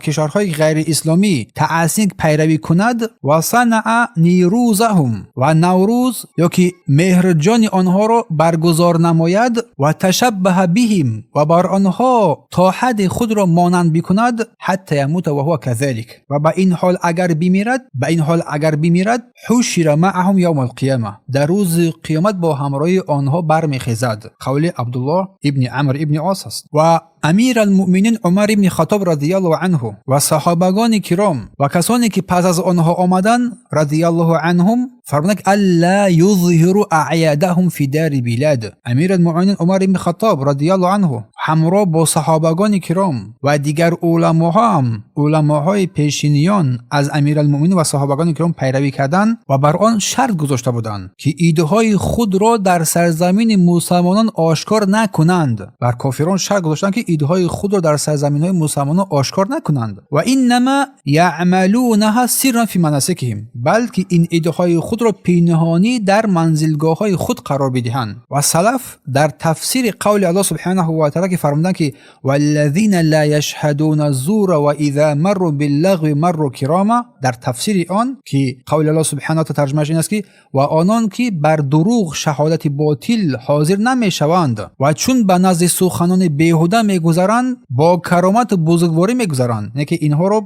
кишварҳои ғайриисломӣ таъассӣ, пайравӣ кунад, وصنع نيروزهم, ва Наврӯз ё ки меҳрҷони онҳоро баргузор намояд, وتشبه بهم, ва бар онҳо то ҳадди худро монанд бикунад, حتى يموت وهو كذلك, ва ба ин ҳол агар бимирад, ба ин ҳол агар бимирад, حشر معهم يوم القيامة, дар рӯзи қиёмат бо ҳамроҳии онҳо бармехезад. Қавли Абдуллоҳ ибни Амр ибни Ос аст. Ва Амир Алмуъминин Умар ибни Хатоб радиаллоҳу анҳу ва саҳобагони киром ва касоне ки пас аз онҳо омаданд радиаллоҳу анҳум фармуданд: ألا يظهروا أعيادهم في دار البلاد. Амир Алмуъминин Умар ибни Хатоб радиаллоҳу анҳу ҳамроҳ бо саҳобагони киром ва дигар уламоҳоам, уламоҳои пешиниён аз Амир Алмуъминин ва саҳобагони киром пайравӣ карданд ва бар он шарт гузошта буданд, ки идҳои худро дар сарзамини мусалмонон ошкор накунанд. Бар кофирон шарт гузоштанд, ки идҳои худро дар сарзаминҳои мусалмонон ошкор накунанд. Ва иннама яъмалунаҳа сирран фи манасикиҳим, балки ин идҳои худро пинҳонӣ дар манзилгоҳҳои худ қарор бидиҳанд. Ва салаф дар тафсири қавли Аллоҳ субҳанаҳу ва таъала, ки фармуданд, ки валлазина ла яшҳадуна зура ва иза марру биллағви марру кирома, дар тафсири он ки қавли Аллоҳ субҳанаҳу ва таъала тарҷумааш ин аст, ки ва онон ки бар дурӯғ шаҳодати ботил ҳозир намешаванд ва чун ба назди суханони беҳуда мегузаранд, бо каромату бузургворӣ мегузаранд, яъне ки инҳоро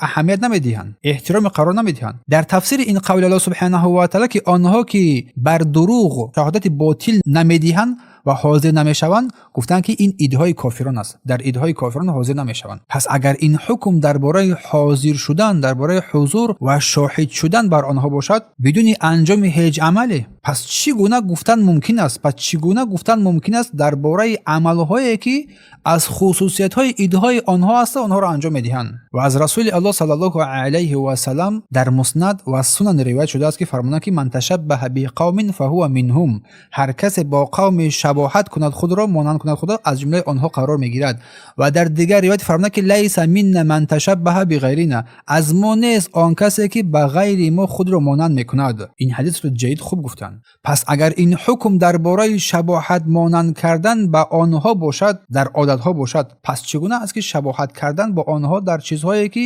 аҳамият намедиҳанд, эҳтироми қарор намедиҳанд. Дар тафсири ин қавли Аллоҳ субҳанаҳу ва таъала, ки онҳо ки бар дурӯғ шаҳодати ботил намедиҳанд ва ҳозир намешаванд, гуфтанд, ки ин идҳои кофирон аст, дар идҳои кофирон ҳозир намешаванд. Пас агар ин ҳукм дар бораи ҳозир шудан, дар бораи ҳузур ва шоҳид шудан бар онҳо бошад бидуни анҷоми ҳеҷ амале, пас чӣ гуна гуфтан мумкин аст, пас чӣ гуна гуфтан мумкин аст дар бораи амалҳое, ки аз хусусиятҳои идҳои онҳо аст, онҳоро анҷом медиҳанд? Ва аз Расули Аллоҳ саллаллоҳу алайҳи васалам дар Муснад ва Сунан ривоят шудааст, ки фармуданд, ки ман ташаббаҳа биқавмин фаҳува минҳум, ҳар касе бо қавми шабоҳат кунад, худро монанд кунад, худро аз ҷумлаи онҳо қарор мегирад. Ва дар дигар ривоят фармуданд, ки лайса минна ман ташаббаҳа биғайрина, аз мо нест он касе, ки ба ғайри мо худро монанд мекунад. Ин ҳадисро ҷайид хуб гуфтанд. Пас агар ин ҳукм дар бораи шабоҳат монанд кардан ба онҳо бошад, дар одатҳо бошад, пас чӣ гуна аст, ки шабоҳат кардан бо онҳо дар чизҳое, ки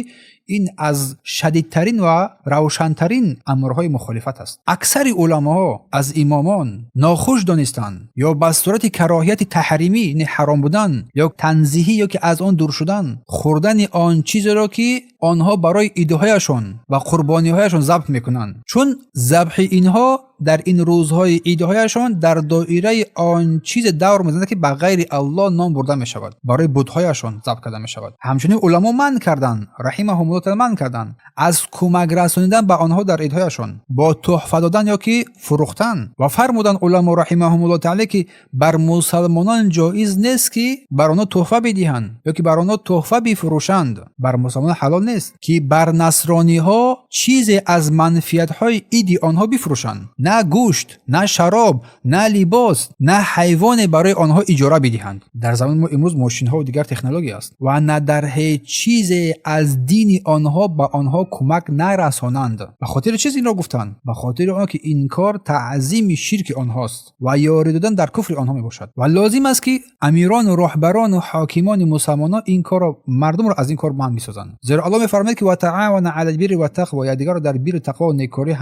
ин аз шадидтарин ва равшантарин амрҳои мухолифат аст? Аксари уламоҳо аз имомон нохуш донистанд ё ба сурати кароҳияти таҳримӣ, яъне ҳаром будан, ё танзиҳӣ, ё ки аз он дур шудан, хӯрдани он чизеро, ки онҳо барои идҳояшон ва қурбониҳояшон забҳ мекунанд, чун забҳи инҳо дар ин рӯзҳои идҳояшон дар доираи он чизе давр мезанад, ки ба ғайри Аллоҳ ном бурда мешавад, барои бутҳояшон забҳ карда мешавад. Ҳамчунин уламо манъ карданд, раҳимаҳумуллоҳ таъала, манъ карданд аз кӯмак расонидан ба онҳо дар идҳояшон бо тӯҳфа додан ё ки фурӯхтан. Ва фармуданд уламо раҳимаҳумуллоҳ таъала, ки бар мусалмонон ҷоиз нест, ки бар онҳо тӯҳфа бидиҳанд ё ки бар онҳо тӯҳфа бифурӯшанд. Бар мусалмонон ҳалол нест, ки бар насрониҳо чизе аз манфиатҳои иди онҳо бифурӯшанд, на гӯшт, на шароб, на либос, на ҳайвоне барои онҳо иҷора бидиҳанд. Дар замони мо имрӯз мошинҳову дигар технология аст. Ва на дар ҳеҷ чизе аз дини онҳо ба онҳо кӯмак нарасонанд. Ба хотири чиз инро гуфтанд? Ба хотири он ки ин кор таъзими ширки онҳост ва ёрӣ додан дар куфри онҳо мебошад. Ва лозим аст, ки амирону роҳбарону ҳокимони мусалмонон ин корро, мардумро аз ин кор манъ бисозанд, зеро Аллоҳ мефармояд, ки ва таавана ала лбирри ваттақво, якдигарро дар бирру тақво некорӣ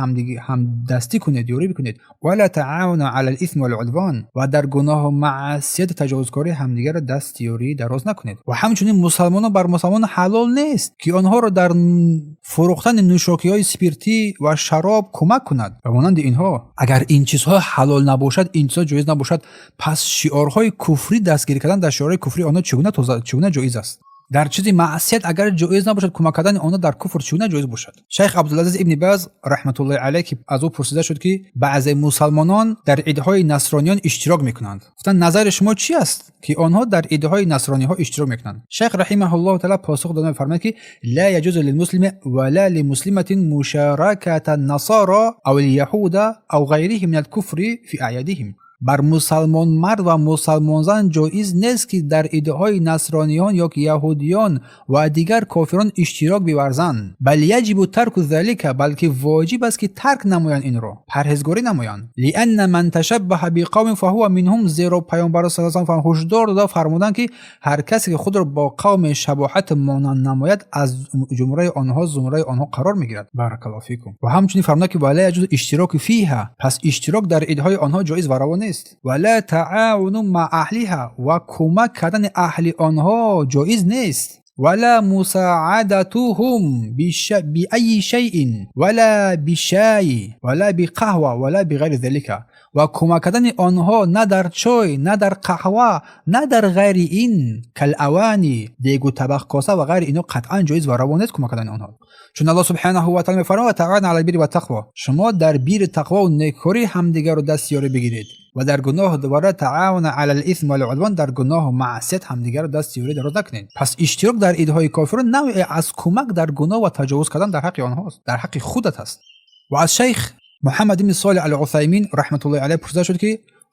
ҳамдастӣ кунед, ёрӣ бикунед, вала таавану ала лисми валудвон, ва дар гуноҳу маъсияту таҷовузкорӣ ҳамдигарро дасти ёрӣ дароз накунед. Ва ҳамчунин мусалмонон, бар мусалмонон ҳалол нест, ки онҳоро дар фурӯхтани нӯшокиҳои спиртӣ ва шароб кӯмак кунад ва монанди инҳо. Агар ин чизҳо ҳалол набошад, ин чизҳо ҷоиз набошад, пас шиорҳои куфрӣ, дастгирӣ кардан дар шиорҳои куфрии онҳо чӣ гуна ҷоиз аст? Дар чизи маъсият агар ҷоиз набошад, кӯмак кардани онҳо дар куфр чӣ гуна ҷоиз бошад? Шайх Абдулазиз ибни Баз раҳматуллоҳи алайҳ, ки аз ӯ пурсида шуд, ки баъзе мусалмонон дар идҳои насрониён иштирок мекунанд, гуфтанд: назари шумо чӣ аст, ки онҳо дар идҳои насрониҳо иштирок мекунанд? Шайх раҳимаҳуллоҳу таала посух дода мефармояд, ки ла яҷузу лилмуслими ва ла лимуслиматин мушараката насара ав лyaҳуда ав ғайриҳим мин алкуфри фи аъядиҳим. Бар мусалмон мард ва мусалмонзан ҷоиз нест, ки дар идҳои насрониён ё ки яҳудиён ва дигар кофирон иштирок биварзанд. Бал яҷибу тарку залика, балки воҷиб аст, ки тарк намоянд, инро парҳезгорӣ намоянд. Лианна ман ташаббаҳа биқавмин фаҳува минҳум, зеро Паёмбар са ҳушдор дода фармуданд, ки ҳар касе ки худро бо қавме шабоҳат монанд намояд, аз ҷумраи онҳо, зумраи онҳо қарор мегирад. Баракаллоҳу фикум. Ва ҳамчунин фармуданд, ки ва ла яҷузу иштироку фиҳа, пас иштирок дар идҳои онҳо ҷоиз ва раво нест. Ва ла таавуну ма аҳлиҳа, ва кӯмак кардани аҳли онҳо ҷоиз нест. Вала мусаадатуҳум биайи шайин, вала бишайи, вала биқаҳва, вала биғайри залика, ва кӯмак кардани онҳо на дар чой, на дар қаҳва, на дар ғайри ин, калавани, дегу табақ, коса ва ғайри ино, қатъан ҷоиз ва раво нест кӯмак кардани онҳо, чун Аллоҳ субҳанаҳу ва таала мефармояд: ва таавану алал бирри ваттақво, шумо дар бирри тақвову неккорӣ ҳамдигарро даст ёрӣ бигиред ва дар гуноҳ, вала таавану алал исм вал удвон, дар гуноҳу маъсият ҳамдигарро даст ёрӣ дароз накунед. Пас иштирок дар идҳои кофирон навъе аз кӯмак дар гуноҳ ва таҷовуз кардан дар ҳаққи онҳост, дар ҳаққи худат аст. Ва аз шайх Муҳаммад ибни Солиҳ ал Усаймин раҳматуллоҳи алайҳ пурсида шуд, ки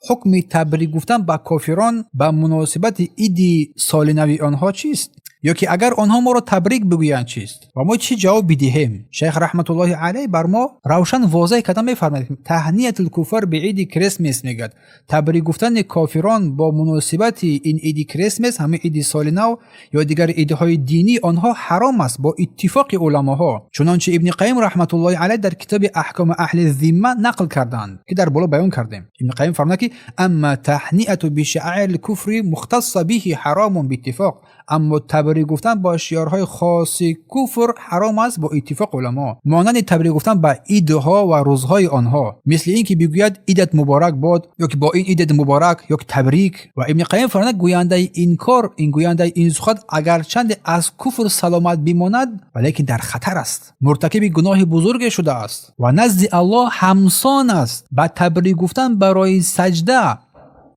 Ҳукми табрик гуфтан ба кофирон ба муносибати иди соли нави онҳо чист? Ё ки агар онҳо моро табрик бигӯянд, чист ва мо чӣ ҷавоб бидиҳем? Шайх раҳматуллоҳи алайҳ бар мо равшан, возеҳ карда мефармояд: تهنئة الكفار بعيد Christmas, мегӯяд, табрик гуфтани кофирон бо муносибати ин иди Christmas, ҳамин иди соли нав ё дигар идҳои динии онҳо, ҳаром аст бо иттифоқи уламоҳо, чунончи Ибни Қайим раҳматуллоҳи алайҳ дар китоби Аҳкоми аҳли зимма нақл карданд, ки дар боло баён кардем. Ибни Қайим фармуд, ки أما تهنئة بشعائر الكفر المختصة به حرام باتفاق. Аммо табрик гуфтан бо шиорҳои хоси куфр ҳаром аст бо иттифоқи уламо, монанди табрик гуфтан ба идҳо ва рӯзҳои онҳо, мисли ин ки бигӯяд: «Идат муборак бод» ё ки «Бо ин идат муборак» ё ки табрик. Ва Ибни Қайим фармуд: гӯяндаи ин кор, ин гӯяндаи ин сухан, агарчанде аз куфр саломат бимонад, валекин дар хатар аст, муртакиби гуноҳи бузурге шудааст ва назди Аллоҳ ҳамсон аст ба табрик гуфтан барои саҷда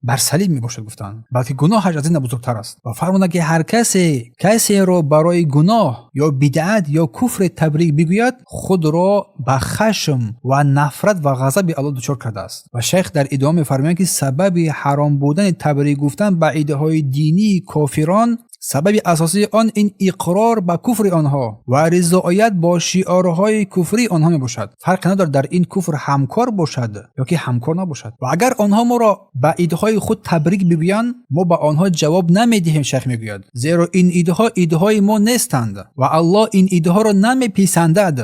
бар салиб мебошад, гуфтанд, балки гуноҳаш аз ин бузургтар аст. Ва фармуданд, ки ҳар касе касеро барои гуноҳ ё бидъат ё куфре табрик бигӯяд, худро ба хашм ва нафрат ва ғазаби Аллоҳ дучор кардааст. Ва шайх дар идома мефармоянд, ки сабаби ҳаром будани табрик гуфтан ба идҳои динии кофирон, сабаби асосии он ин иқрор ба куфри онҳо ва ризоят бо шиорҳои куфрии онҳо мебошад. Фарқе надорад, дар ин куфр ҳамкор бошад ё ки ҳамкор набошад. Ва агар онҳо моро ба идҳои худ табрик бигӯянд, мо ба онҳо ҷавоб намедиҳем, шайх мегӯяд, зеро ин идҳо идҳои мо нестанд ва Аллоҳ ин идҳоро намеписандад.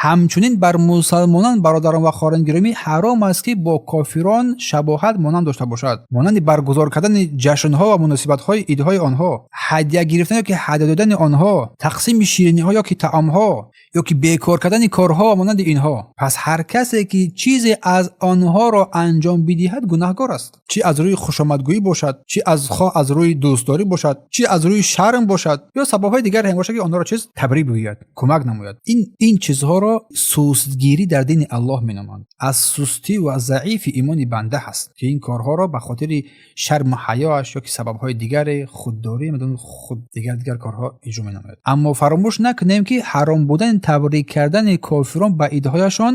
Ҳамчунин бар мусалмонон, бародарон ва хоҳарони гиромӣ, ҳаром аст, ки бо кофирон шабоҳат монанд дошта бошад, монанди баргузор кардани ҷашнҳо ва муносибатҳои идҳои онҳо, ҳадя гирифтан ё ки ҳадя додани онҳо, тақсими шириниҳо ё ки таомҳо, ё ки бекор кардани корҳо ва монанди инҳо. Пас ҳар касе ки чизе аз онҳоро анҷом бидиҳад, гунаҳкор аст, чӣ аз рӯи хушомадгӯӣ бошад, чӣ аз хоҳ аз рӯи дӯстдорӣ бошад, чӣ аз рӯи шарм бошад ё сабабҳои дигаре ҳам бошад, ки онҳоро чиз табрик бигӯяд, кӯмак намояд. Ин чизҳоро сустгирӣ дар дини Аллоҳ меноманд. Аз сустӣ ва заифи имони банда ҳаст, ки ин корҳоро ба хотири шарму ҳаёаш ё ки сабабҳои дигаре, худдорӣ, худ дигар дигар корҳо иҷро менамояд. Аммо фаромӯш накунем, ки ҳаром будани табрик кардани кофирон ба идҳояшон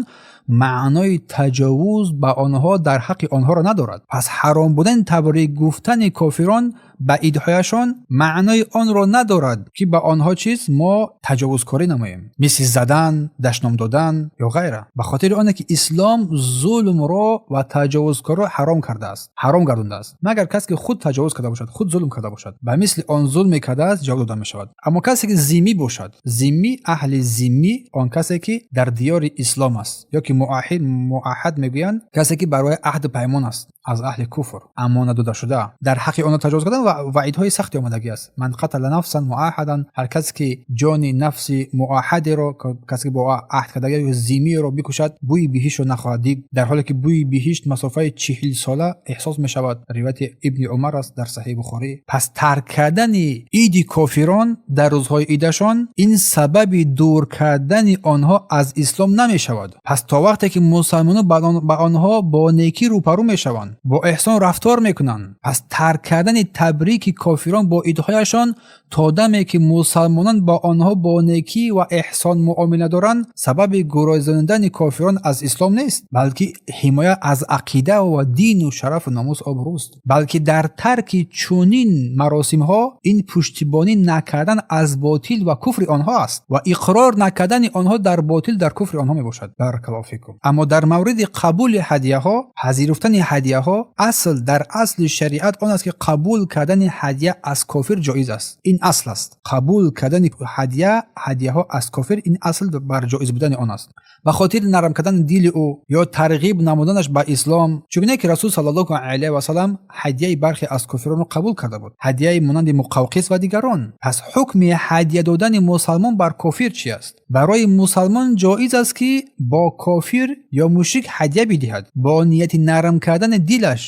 маънои таҷовуз ба онҳо дар ҳаққи онҳоро надорад. Пас ҳаром будани табрик гуфтани кофирон ба идҳояшон маънои онро надорад, ки ба онҳо чиз мо таҷовузкорӣ намоем, мисли задан, дашном додан ё ғайра, ба хотири оне ки ислом зулмро ва таҷовузкориро ҳаром кардааст, ҳаром гардондааст, магар касе ки худ таҷовуз карда бошад, худ зулм карда бошад, ба мисли он зулме кардааст ҷавоб дода мешавад. Аммо касе ки зиммӣ бошад, зиммӣ, аҳли зиммӣ, он касе ки дар диёри ислом аст, ё ки муаҳид, муаҳад мегӯянд, касе ки барои аҳду паймон аст, аз аҳли куфр амона дода шуда, дар ҳаққи онҳо таҷовуз кардан ва ваъидҳои сахте омадагӣ аст: من قتل نفسا معاهدا, ҳар касе ки ҷони нафси муаҳадеро, касе ки бо аҳд кардагӣ ё зиммиро бикушад, бӯи биҳиштро нахоҳад дид, дар ҳоле ки бӯи биҳишт масофаи 40 сола эҳсос мешавад. Ривояти Ибни Умар аст дар Саҳиҳи Бухорӣ. Пас тарк кардани иди кофирон дар рӯзҳои идашон ин сабаби дур кардани онҳо аз ислом намешавад. Пас то вақте ки мусалмонон ба онҳо бо некӣ рӯпарӯ мешаванд, бо эҳсон рафтор мекунанд, пас тарк кардани табрики кофирон бо идҳояшон то даме ки мусалмонон ба онҳо бо некӣ ва эҳсон муомила доранд, сабаби гурезонидани кофирон аз ислом нест, балки ҳимоя аз ақида ва дину шарафу номус, обрӯст. Балки дар тарки чунин маросимҳо ин пуштибонӣ накардан аз ботил ва куфри онҳо аст ва иқрор накардани онҳо дар ботил, дар куфри онҳо мебошад. بارك الله فيكم. Аммо дар мавриди қабули ҳадияҳо, пазируфтани ҳадияҳо, асл дар асли шариат он аст, ки қабул кардани ҳадия аз кофир ҷоиз аст. Ин асл аст. Қабул кардани ҳадия, ҳадияҳо аз кофир, ин асл бар ҷоиз будани он аст, ба хотири нарм кардани дили ӯ ё тарғиб намуданаш ба ислом, чунон ки Расул саллаллоҳу алайҳи васалам ҳадияи бархе аз кофиронро қабул карда буд, ҳадияи монанди Муқавқис ва дигарон. Пас ҳукми ҳадия додани мусалмон бар кофир чи аст? Барои мусалмон ҷоиз аст, ки бо кофир ё мушрик ҳадия бидиҳад бо нияти нарм кардани дилаш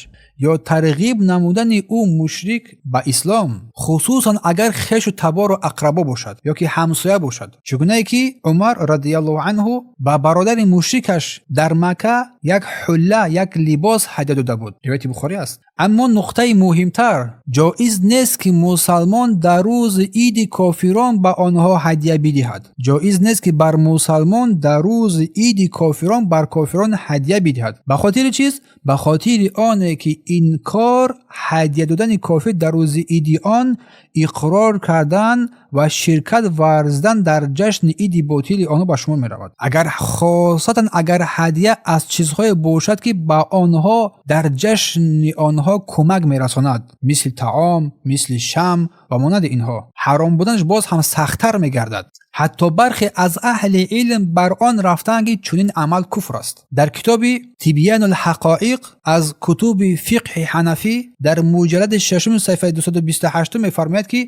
ё тарғиб намудани ӯ, мушрик, ба ислом, хусусан агар хешу табору ақрабо бошад ё ки ҳамсоя бошад, чӣ гунае ки Умар радиаллоҳу анҳу ба бародари мушрикаш дар Макка як ҳулла, як либос ҳадя дода буд. Ривояти Бухорӣ аст. Аммо нуқтаи муҳимтар, ҷоиз нест, ки мусалмон дар рӯзи иди кофирон ба онҳо ҳадя бидиҳад. Ҷоиз нест, ки бар мусалмон дар рӯзи иди кофирон бар кофирон ҳадя бидиҳад. Ба хотири чиз? Ба хотири оне ки ин кор, ҳадя додани кофир дар рӯзи иди он, иқрор кардан ва ширкат варзидан дар ҷашни иди ботили онҳо ба шумор меравад. Агар хосатан агар ҳадя аз чизҳое бошад, ки ба онҳо дар ҷашни онҳо кӯмак мерасонад, мисли таом, мисли шам ва монанди инҳо, ҳаром буданаш боз ҳам сахттар мегардад. Ҳатто бархе аз аҳли илм бар он рафтаанд, ки чунин амал куфр аст. Дар китоби Тибьяну лҳақоиқ аз кутуби фиқҳи ҳанафӣ дар муҷаллади шашуми саҳифаи 228 мефармояд, ки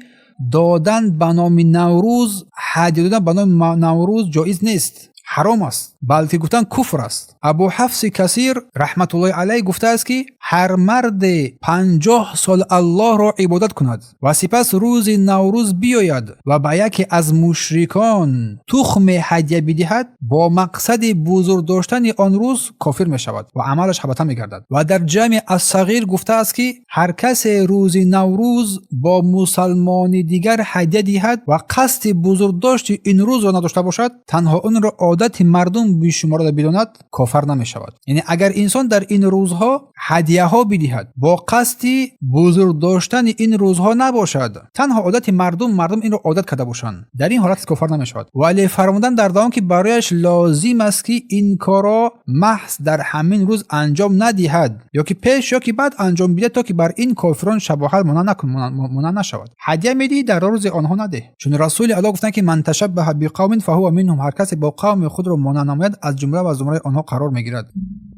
додан ба номи Наврӯз, ҳадя додан ба номи Наврӯз ҷоиз нест, ҳаром аст, балки гуфтан куфр аст. Абу Ҳафси Касир раҳматуллоҳи алайҳ гуфтааст, ки ҳар марде 50 сол Аллоҳро ибодат кунад ва сипас рӯзи Наврӯз биёяд ва ба яке аз мушрикон тухме ҳадя бидиҳад бо мақсади бузург доштани он рӯз, кофир мешавад ва амалаш ҳабата мегардад. Ва дар Ҷамъи Ассағир гуфтааст, ки ҳар касе рӯзи Наврӯз бо мусалмони дигар ҳадя диҳад ва қасди бузургдошти ин рӯзро надошта бошад, танҳо онро одати мардум бишуморада бидонад, кофар намешавад. Яъне агар инсон дар ин рӯзҳо ҳадияҳо бидиҳад, бо қасди бузург доштани ин рӯзҳо набошад, танҳо одати мардум, мардум инро одат карда бошанд, дар ин ҳолат кофар намешавад. Вале фармудан дар давом, ки барояш лозим аст, ки ин корро маҳз дар ҳамин рӯз анҷом надиҳад, ё ки пеш, ё ки баъд анҷом бидиҳад, то ки бар ин кофирон шабоҳат монанд нашавад. Ҳадя медиҳӣ, дар рӯзи онҳо надеҳ, чун Расули Аллоҳ гуфтанд, ки من تشبه بقوم فهو منهم, ҳар касе бо қавми худро монанд намояд, аз ҷумла ва зумраи онҳо қарор мегирад.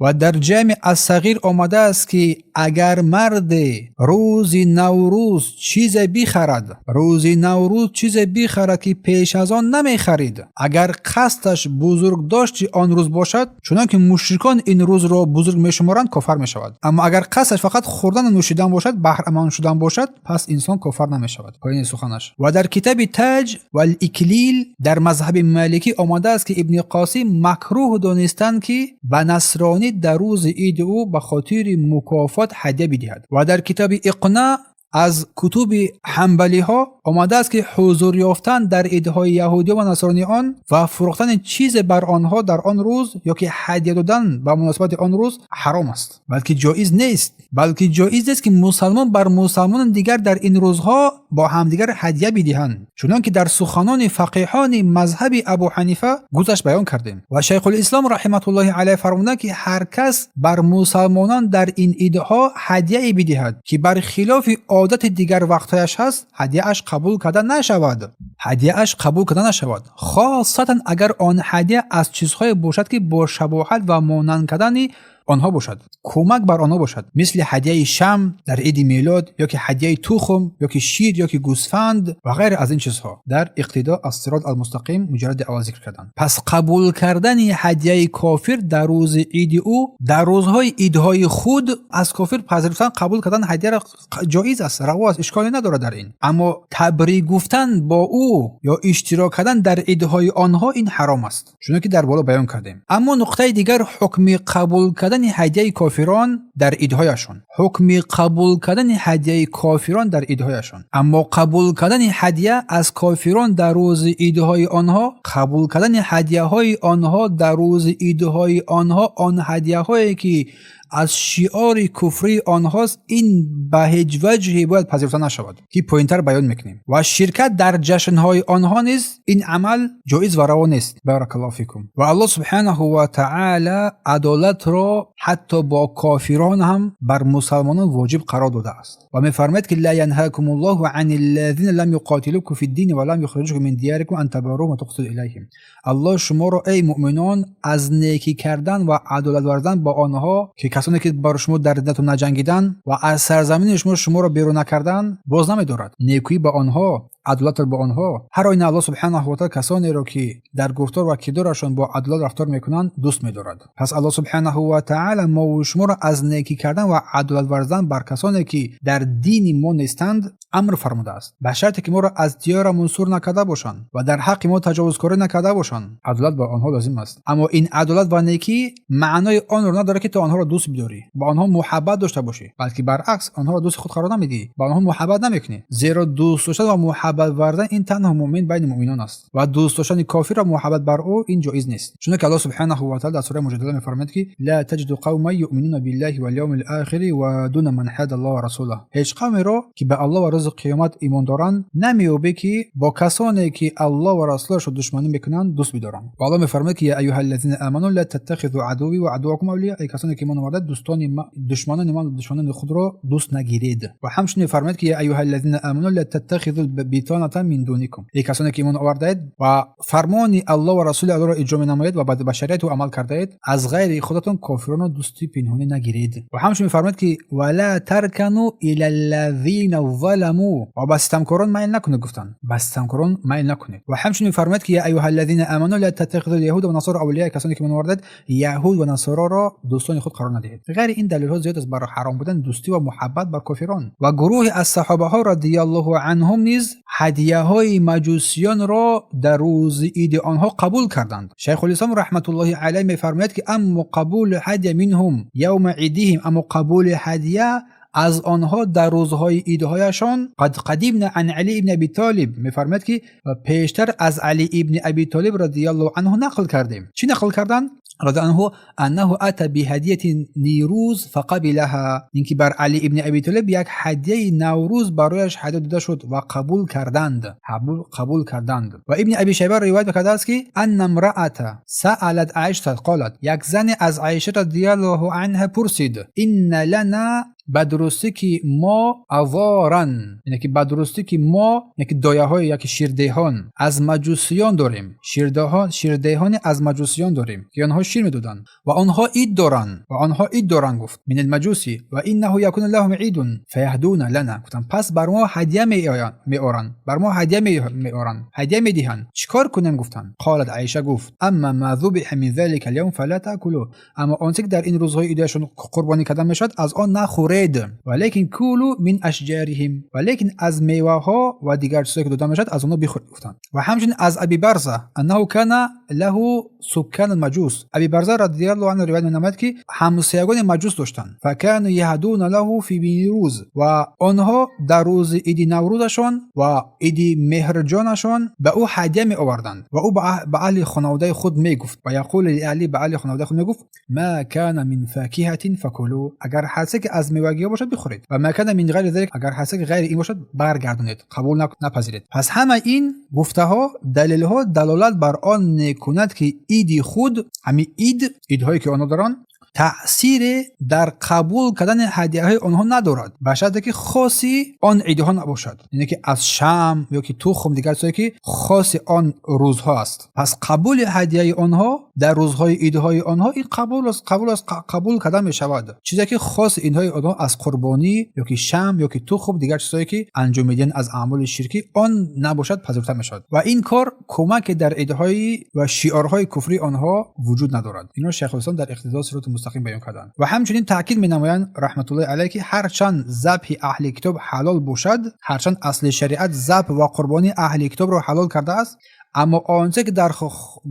Ва дар Ҷамъи Ассағир омадааст, ки агар марде рӯзи Наврӯз чизе бихарад, рӯзи Наврӯз чизе бихарад, ки пеш аз он намехарид, агар қасдаш бузургдошти он рӯз бошад, чунон ки мушрикон ин рӯзро бузург мешуморанд, кофар мешавад. Аммо агар қасдаш фақат хӯрдану нӯшидан бошад, баҳраманд шудан бошад, пас инсон кофар намешавад. Поёни суханаш. Ва дар китоби Таҷ вал Иклил дар мазҳаби Маликӣ омадааст, ки Ибни Қосим макрӯҳ донистанд, ки ба насронӣ дар рӯзи иди ӯ ба хотири мукофот ҳадя бидиҳад. Ва дар китоби Иқна аз кутуби ҳанбалиҳо омадааст, ки ҳузур ёфтан дар идҳои яҳудиё ва насрониён ва фурӯхтани чизе бар онҳо дар он рӯз ё ки ҳадя додан ба муносибати он рӯз ҳаром аст, балки ҷоиз нест. Балки ҷоиз нест, ки мусалмон бар мусалмони дигар дар ин рӯзҳо бо ҳамдигар ҳадя бидиҳанд, чунон ки дар суханони фақиҳони мазҳаби Абу Ҳанифа гузашт, баён кардем. Ва Шайхулислом раҳматуллоҳи алайҳ фармуданд, ки ҳар кас бар мусалмонон дар ин идҳо ҳадяе бидиҳад, ки бар хилофи одати дигар вақтҳояш ҳаст, ҳадяаш қабул карда нашавад, ҳадяаш қабул карда нашавад, хосатан агар он ҳадя аз чизҳое бошад, ки бо шабоҳат ва монанд кардани онҳо бошад, кӯмак бар онҳо бошад, мисли ҳадяи шам дар иди мелод, ё ки ҳадяи тухм, ё ки шир, ё ки гӯсфанд ва ғайре аз ин чизҳо. Дар Иқтидо ас-сирот алмустақим муҷаллади аввал зикр карданд. Пас қабул кардани ҳадяи кофир дар рӯзи иди ӯ, дар рӯзҳои идҳои худ аз кофир пазируфтан, қабул кардан ҳадяро ҷоиз аст, раво аст, ишколе надорад дар ин. Аммо табрик гуфтан бо ӯ ё иштирок кардан дар идҳои онҳо, ин ҳаром аст, чунон ки дар боло баён кардем. Аммо нуқтаи дигар, ҳукми қабул кардани ҳадяи кофирон дар идҳояшон, ҳукми қабул кардани ҳадяи кофирон дар идҳояшон. Аммо қабул кардани ҳадя аз кофирон дар рӯзи идҳои онҳо, қабул кардани ҳадяҳои онҳо дар рӯзи идҳои онҳо, он ҳадяҳое ки аз шиори куфрии онҳост, ин ба ҳеҷ ваҷҳе бояд пазируфта нашавад, ки поинтар баён мекунем. Ва ширкат дар ҷашнҳои онҳо низ ин амал ҷоиз ва раво нест. بارك الله فيكم. Ва Аллоҳ субҳанаҳу ва таъала адолатро ҳатто бо кофирон ҳам бар мусалмонон воҷиб қарор додааст ва мефармояд, ки لا ينهاكم الله عن الذين لم يقاتلوكم في الدين ولم يخرجوكم من دياركم أن تبروهم وتقسطوا إليهم. Аллоҳ шуморо, эй муъминон, аз некӣ кардан ва адолат варзидан бо онҳо, ки касоне ки бар шумо дар динатон наҷангидан ва аз сарзамини шумо шуморо берун накардан, боз намедорад. Некӯӣ ба онҳо. адолатро бо онҳо. Ҳар оина Аллоҳ субҳанаҳу ва таъала касонеро, ки дар гуфтор ва кирдорашон бо адолат рафтор мекунанд, дӯст медорад. Пас Аллоҳ субҳанаҳу ва таъала мову шуморо аз некӣ кардан ва адолат варзидан бар касоне, ки дар дини мо нестанд, амр фармудааст, ба шарте ки моро аз диёрамон сур накарда бошанд ва дар ҳаққи мо таҷовузкорӣ накарда бошанд. Адолат ба онҳо лозим аст. Аммо ин адолат ва некӣ маънои онро надорад, ки ту онҳоро дӯст бидорӣ, ба онҳо муҳаббат дошта бошӣ, балки баръакс онҳоро дӯсти худ қарор намедиҳӣ, ба онҳо муҳаббат намекунӣ. Зеро дӯст доштан ва муҳаббат варзидан ин танҳо муъмин байни муъминон аст ва дӯст доштани кофир ва муҳаббат бар ӯ ин ҷоиз нест. Чунонки Аллоҳ субҳанаҳу ва таъала дар сураи Муҷодала мефармояд, ки ла таҷиду қавман юъминуна биллаҳи вал явмил охири юваддуна ман ҳадда Аллоҳа ва расулаҳ. Ҳеҷ қавмеро, ки ба Аллоҳ ва рӯзи қиёмат имон доранд, намеёбӣ, ки бо касоне, ки Аллоҳ ва расулашро душманӣ мекунанд, дӯст бидоранд. Ва Аллоҳ мефармояд, ки я аюҳа аллазина аману ла таттахизу адувви ва адуввакум авлия. Эй касоне, ки имон овардаед, дӯстони душманони ман, душманони худро дӯст нагиред. Ва ҳамчунин мефармояд, ки я аюҳа аллазина аману ла таттахизу битоната мин дуникум. Эй касоне, ки имон овардаед ва фармони Аллоҳ ва расули Аллоҳро иҷро менамоед ва ба шариати ӯ амал кардаед, аз ғайри худатон кофиронро дӯсти пинҳонӣ нагиред. Ва ҳамчунин мефармояд, ки вала таркану ила аллазина заламу. Ва ба ситамкорон майл накунед, гуфтанд, ба ситамкорон майл накунед. Ва ҳамчунин мефармояд, ки я аюҳа аллазина аману ла таттахизу яҳуда ва насора авлия. Касоне, ки имон овардаед, яҳуд ва насороро дӯстони худ қарор надиҳед. Ғайри ин далелҳо зиёд аст бар ҳаром будани дӯстӣ ва муҳаббат бар кофирон. Ва гурӯҳе аз саҳобаҳо радиаллоҳу анҳум низ ҳадияҳои маҷусиёнро дар рӯзи иди онҳо қабул карданд. Шайхулислом раҳматуллоҳи алайҳ мефармояд, ки аммо қабули ҳадия минҳум явма идиҳим, аммо қабули ҳадия аз онҳо дар рӯзҳои идҳояшон, қад қадимна ан Али ибни Аби Толиб, мефармояд, ки пештар аз Али ибни Аби Толиб радиаллоҳу анҳу нақл кардем. Чӣ нақл карданд? Радиаллоҳу анҳу аннаҳу ата биҳадияти Нирӯз фақабилаҳа, ин ки бар Али ибни Аби Толиб як ҳадияи Наврӯз барояш ҳадия дода шуд ва қабул карданд, қабул карданд. Ва Ибни Аби Шайба ривоят кардааст, ки анна мраата саалат Аиша қолат, як зане аз Аиша радиаллоҳу анҳа пурсид: инна лана, ба дурустӣ ки мо, аворан, яъне ки ба дурустӣ ки мо, яъне ки дояҳои яки ширдеҳон аз маҷусиён дорем, ширдеҳон, ширдеҳоне аз маҷусиён дорем, ки онҳо шир медоданд ва онҳо ид доранд, ва онҳо ид доранд, гуфт, мин алмаҷуси ва иннаҳу якуну лаҳум идун фаяҳдуна лана. Гуфтанд, пас бар мо ҳадия меоранд, бар мо ҳадия меоранд, ҳадия медиҳанд, чӣ кор кунем? Гуфтанд. Қолат, Аиша гуфт: амма ма зубиҳа мин залика аляум фала таъкулу, аммо он чизе, ки дар ин рӯзҳои идояшон қурбонӣ карда мешавад, аз он нахӯред, валекин кулу мин ашҷарихим, валекин аз меваҳо ва дигар чизҳое, ки дода мешавад, аз онҳо бихӯред, гуфтанд. Ва ҳамчунин аз Аби Барза аннаҳу кана лаҳу суккану маҷус, Аби Барза радиаллоҳу анҳу ривоят менамояд, ки ҳамсоягони маҷус доштанд. Факану яҳдуна лаҳу фи Нирӯз, ва онҳо дар рӯзи иди Наврӯзашон ва иди Меҳрҷонашон ба ӯ ҳадия меоварданд ва ӯ ба аҳли хонаводаи худ мегуфт, ва яқулу лиаҳли, ба аҳли хонаводаи худ мегуфт: ма кана мин факиҳатин факулу, агар ҳарсе ки аз мевагиҳо бошад, бихӯред, ва ма кана мин ғайри залик, агар ҳарсе ки ғайри ин бошад, баргардонед, қабул напазиред. Пас ҳама ин гуфтаҳо, далелҳо далолат бар он мекунад, ки иди худ, ҳамин ид, идҳое, ки онҳо доранд, таъсире дар қабул кардани ҳадияҳои онҳо надорад, ба шарте ки хоси он идҳо набошад, яъне ки аз шам ё ки тухм, дигар чизое, ки хоси он рӯзҳо аст. Пас қабули ҳадияи онҳо дар рӯзҳои идҳои онҳо ин қабул аст, қабул аст, қабул карда мешавад. Чизе ки хоси инҳои онҳо аз қурбонӣ ё ки шам ё ки тухм, дигар чизое, ки анҷом медиҳанд аз аъмоли ширкӣ, он набошад, пазируфта мешавад. Ва ин кор кӯмаке дар идҳои ва шиорҳои куфрии онҳо вуҷуд надорад. Инро Шайхулислом дар Иқтидои Сироти Мустақим баён карданд. Ва ҳамчунин таъкид менамоянд раҳматуллоҳи алайҳ, ки ҳарчанд забҳи аҳли китоб ҳалол бошад, ҳарчанд асли шариат забҳ ва қурбонии аҳли китобро ҳалол кардааст, аммо он чизе ки дар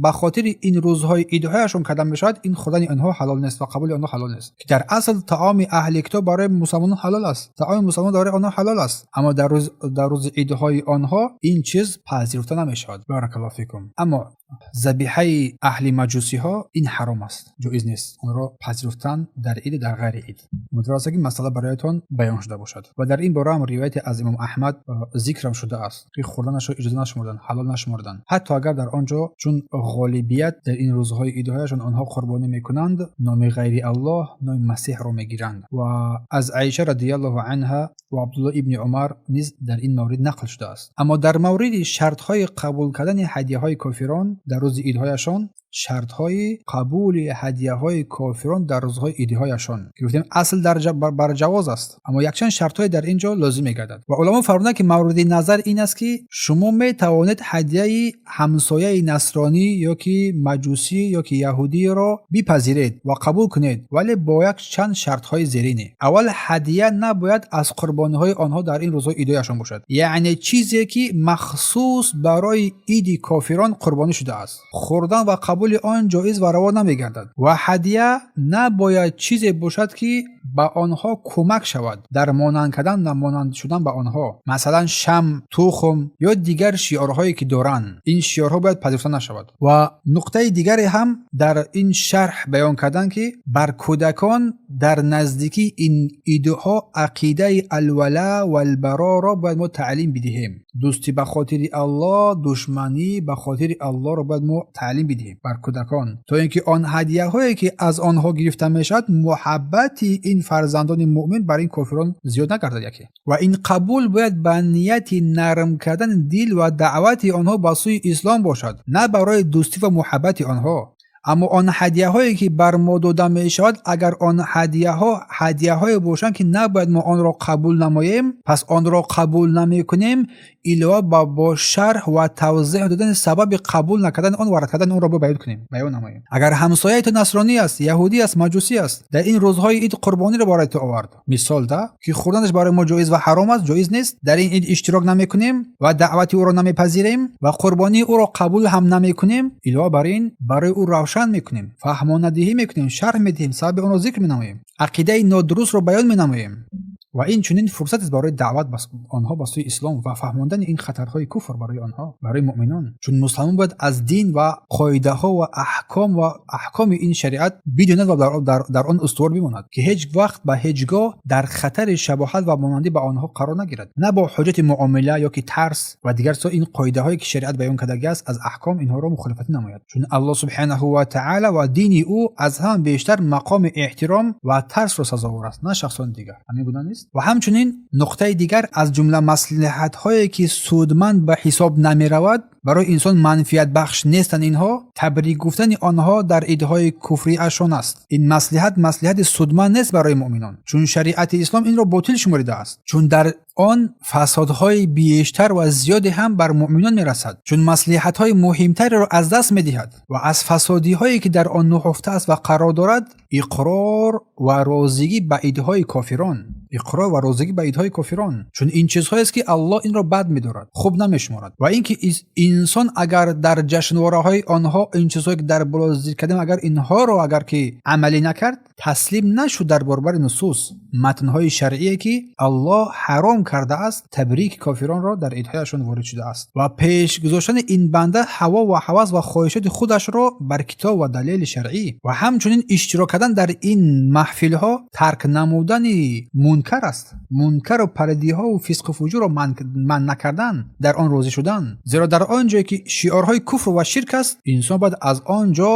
ба хотири ин рӯзҳои идҳояшон карда мешавад, ин хӯрдани онҳо ҳалол нест ва қабули онҳо ҳалол нест, ки дар асл таоми аҳли китоб барои мусалмонон ҳалол аст, таоми мусалмон барои онҳо ҳалол аст, аммо дар рӯзи идҳои онҳо ин чиз пазируфта намешавад. Баракаллоҳу фикум. Аммо забиҳаи аҳли маҷусиҳо ин ҳаром аст, ҷоиз нест онро пазируфтан дар ид, дар ғайри ид. Умедвор ҳастам, ки масъала бароятон баён шуда бошад. Ва дар ин бора ҳам ривояте аз Имом Аҳмад зикрам шудааст, ки хӯрданашро иҷоза нашумурданд, ҳалол нашумурданд, ҳатто агар дар он ҷо, чун ғолибият дар ин рӯзҳои идҳояшон онҳо қурбонӣ мекунанд, номи ғайри Аллоҳ, номи Масеҳро мегиранд. Ва аз Аиша радиаллоҳу анҳа ва Абдуллоҳ ибни Умар низ дар ин маврид нақл шудааст. Аммо дар мавриди шартҳои қабул кардани ҳадияҳои кофирон дар рӯзи идҳояшон Шартҳои қабули ҳадияҳои кофирон дар рӯзҳои идиҳояшон, ки гуфтем, асл бар ҷавоз аст, аммо якчанд шартҳое дар ин ҷо лозим мегардад. Ва уламо фармуданд, ки мавриди назар ин аст, ки шумо метавонед ҳадияи ҳамсояи насронӣ ё ки маҷусӣ ё ки яҳудиро бипазиред ва қабул кунед, вале бо як чанд шартҳои зерине. Аввал, ҳадия набояд аз қурбониҳои онҳо дар ин рӯзҳои идояшон бошад, яъне чизе, ки махсус барои иди кофирон қурбонӣ шудааст, хӯрдан ва қабули он ҷоиз ва раво намегардад. Ва ҳадия набояд чизе бошад, ки ба онҳо кӯмак шавад дар монанд кардан ва монанд шудан ба онҳо, масалан, шамъ, тухм ё дигар шиорҳое, ки доранд. Ин шиорҳо бояд пазируфта нашавад. Ва нуқтаи дигаре ҳам дар ин шарҳ баён карданд, ки бар кӯдакон дар наздикии ин идҳо ақидаи алвала валбароро бояд мо таълим бидиҳем. Дӯстӣ ба хотири Аллоҳ, душманӣ ба хотири Аллоҳро бояд мо таълим бидиҳем бар кӯдакон, то ин ки он ҳадияҳое, ки аз онҳо гирифта мешавад, муҳаббати ин фарзандони муъмин бар ин кофирон зиёд нагардад. Яке ва ин қабул бояд ба нияти нарм кардани дил ва даъвати онҳо ба сӯи ислом бошад, на барои дӯстӣ ва муҳаббати онҳо. Аммо он ҳадияҳое, ки бар мо дода мешавад, агар он ҳадияҳо ҳадияҳое бошанд, ки набояд мо онро қабул намоем, пас онро қабул намекунем. Илова ба бо шарҳ ва тавзеҳ додани сабаби қабул накардани он ва рад кардани онро бояд баён кунем, баён намоем. Агар ҳамсояи ту насронӣ аст, яҳудӣ аст, маҷусӣ аст, дар ин рӯзҳои ид қурбониро барои ту овард, мисол да, ки хӯрданаш барои мо ҷоиз ва ҳаром аст, ҷоиз нест, дар ин ид иштирок намекунем ва даъвати ӯро намепазирем ва қурбонии ӯро қабул ҳам намекунем. Илова бар ин, барои ӯ равшан мекунем, фаҳмонадиҳӣ мекунем, шарҳ медиҳем, сабаби онро зикр менамоем, ақидаи нодурустро баён менамоем. Ва ин чунин фурсат аст барои даъват онҳо ба сӯи ислом ва фаҳмондани ин хатарҳои куфр барои онҳо, барои муъминон. Чун мусалмон бояд аз дин ва қоидаҳо ва аҳкоми ин шариат бидонад ва дар он устувор бимонад, ки ҳеҷ вақт ба ҳеҷ гоҳ дар хатари шабоҳат ва монандӣ ба онҳо қарор нагирад, на бо ҳуҷҷати муомила ё ки тарс ва дигар чизҳо. Ин қоидаҳое, ки шариат баён кардагиаст аз аҳком, инҳоро мухолифатӣ намояд, чун Аллоҳ субҳанаҳу ва таъала ва дини ӯ аз ҳама бештар мақоми эҳтиром ва тарсро сазовор аст, на шахсони дигар. Ҳамин гуна нест? Ва ҳамчунин нуқтаи дигар: аз ҷумла маслиҳатҳое, ки судманд ба ҳисоб намеравад, барои инсон манфиатбахш нестанд инҳо, табрик гуфтани онҳо дар идҳои куфриашон аст. Ин маслиҳат маслиҳати судманд нест барои муъминон, чун шариати ислом инро ботил шуморидааст, чун дар он фасодҳои бештар ва зиёде ҳам бар муъминон мерасад, чун маслиҳатҳои муҳимтареро аз даст медиҳад. Ва аз фасодиҳое, ки дар он нуҳуфта аст ва қарор дорад, иқрор ва розигӣ ба идҳои кофирон, иқрор ва розигӣ ба идҳои кофирон, чун ин чизҳоест, ки Аллоҳ инро бад медорад, хуб намешуморад. Ва ин ки инсон агар дар ҷашнвораҳои онҳо ин чизҳое, ки дар боло зикр кардем, агар инҳоро агар ки амалӣ накард, таслим нашуд дар баробари нусус, матнҳои шаръие, ки Аллоҳ ҳаром кардааст табрики кофиронро дар идҳояшон, ворид шудааст. Ва пеш гузоштани ин банда ҳаво ва ҳавас ва хоҳишоти худашро бар китоб ва далели шаръӣ ва ҳамчунин иштирок кардан дар ин маҳфилҳо тарк намудани мункар аст, мункару паридиҳову фисқу фуҷурро манъ накардан, дар он розӣ шудан. Зеро дар он ҷое, ки шиорҳои куфр ва ширк аст, инсон бояд аз он ҷо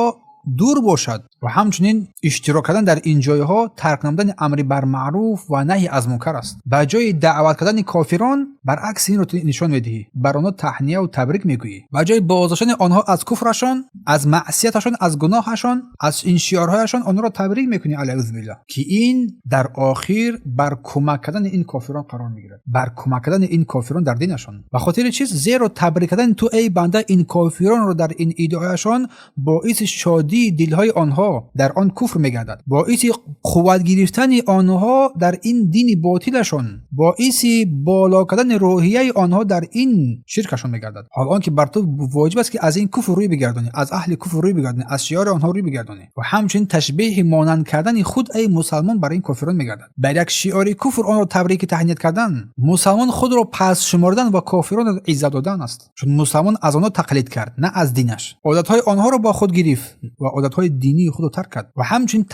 дур бошад. Ва ҳамчунин иштирок кардан дар ин ҷойҳо тарк намудани амри бар маъруф ва наҳи аз мункар аст. Ба ҷои даъват кардани кофирон, баръакси инро ту нишон медиҳӣ, бар онҳо таҳнияву табрик мегӯӣ. Ба ҷои боздоштани онҳо аз куфрашон, аз маъсияташон, аз гуноҳашон, аз ин шиорҳояшон, онҳоро табрик мекунӣ, алаузубилла, ки ин дар охир бар кӯмак кардани ин кофирон қарор мегирад, бар кӯмак кардани ин кофирон дар динашон. Ба хотири чиз? Зеро табрик кардани ту, эй банда, ин кофиронро дар ин идҳояшон боиси шодии дилҳои онҳо дар он куфр мегардад, боиси қувват гирифтани онҳо дар ин дини ботилашон, боиси боло кардани рӯҳияи онҳо дар ин ширкашон мегардад. Ҳол он ки бар ту воҷиб аст, ки аз ин куфр рӯй бигардонӣ, аз аҳли куфр рӯй бигардонӣ, аз шиори онҳо рӯй бигардонӣ. Ва ҳамчунин ташбеҳи монанд кардани худ, эй мусалмон, бар ин кофирон мегардад. Бар як шиори куфр онро табрики таҳният кардан, мусалмон худро паст шумордан ва кофиронро иззат додан аст, чун мусалмон аз онҳо тақлид кард, на аз динаш, одатҳои онҳоро бо худ гирифт ва одатҳои динии худро тарк кард. Ва ҳамчунин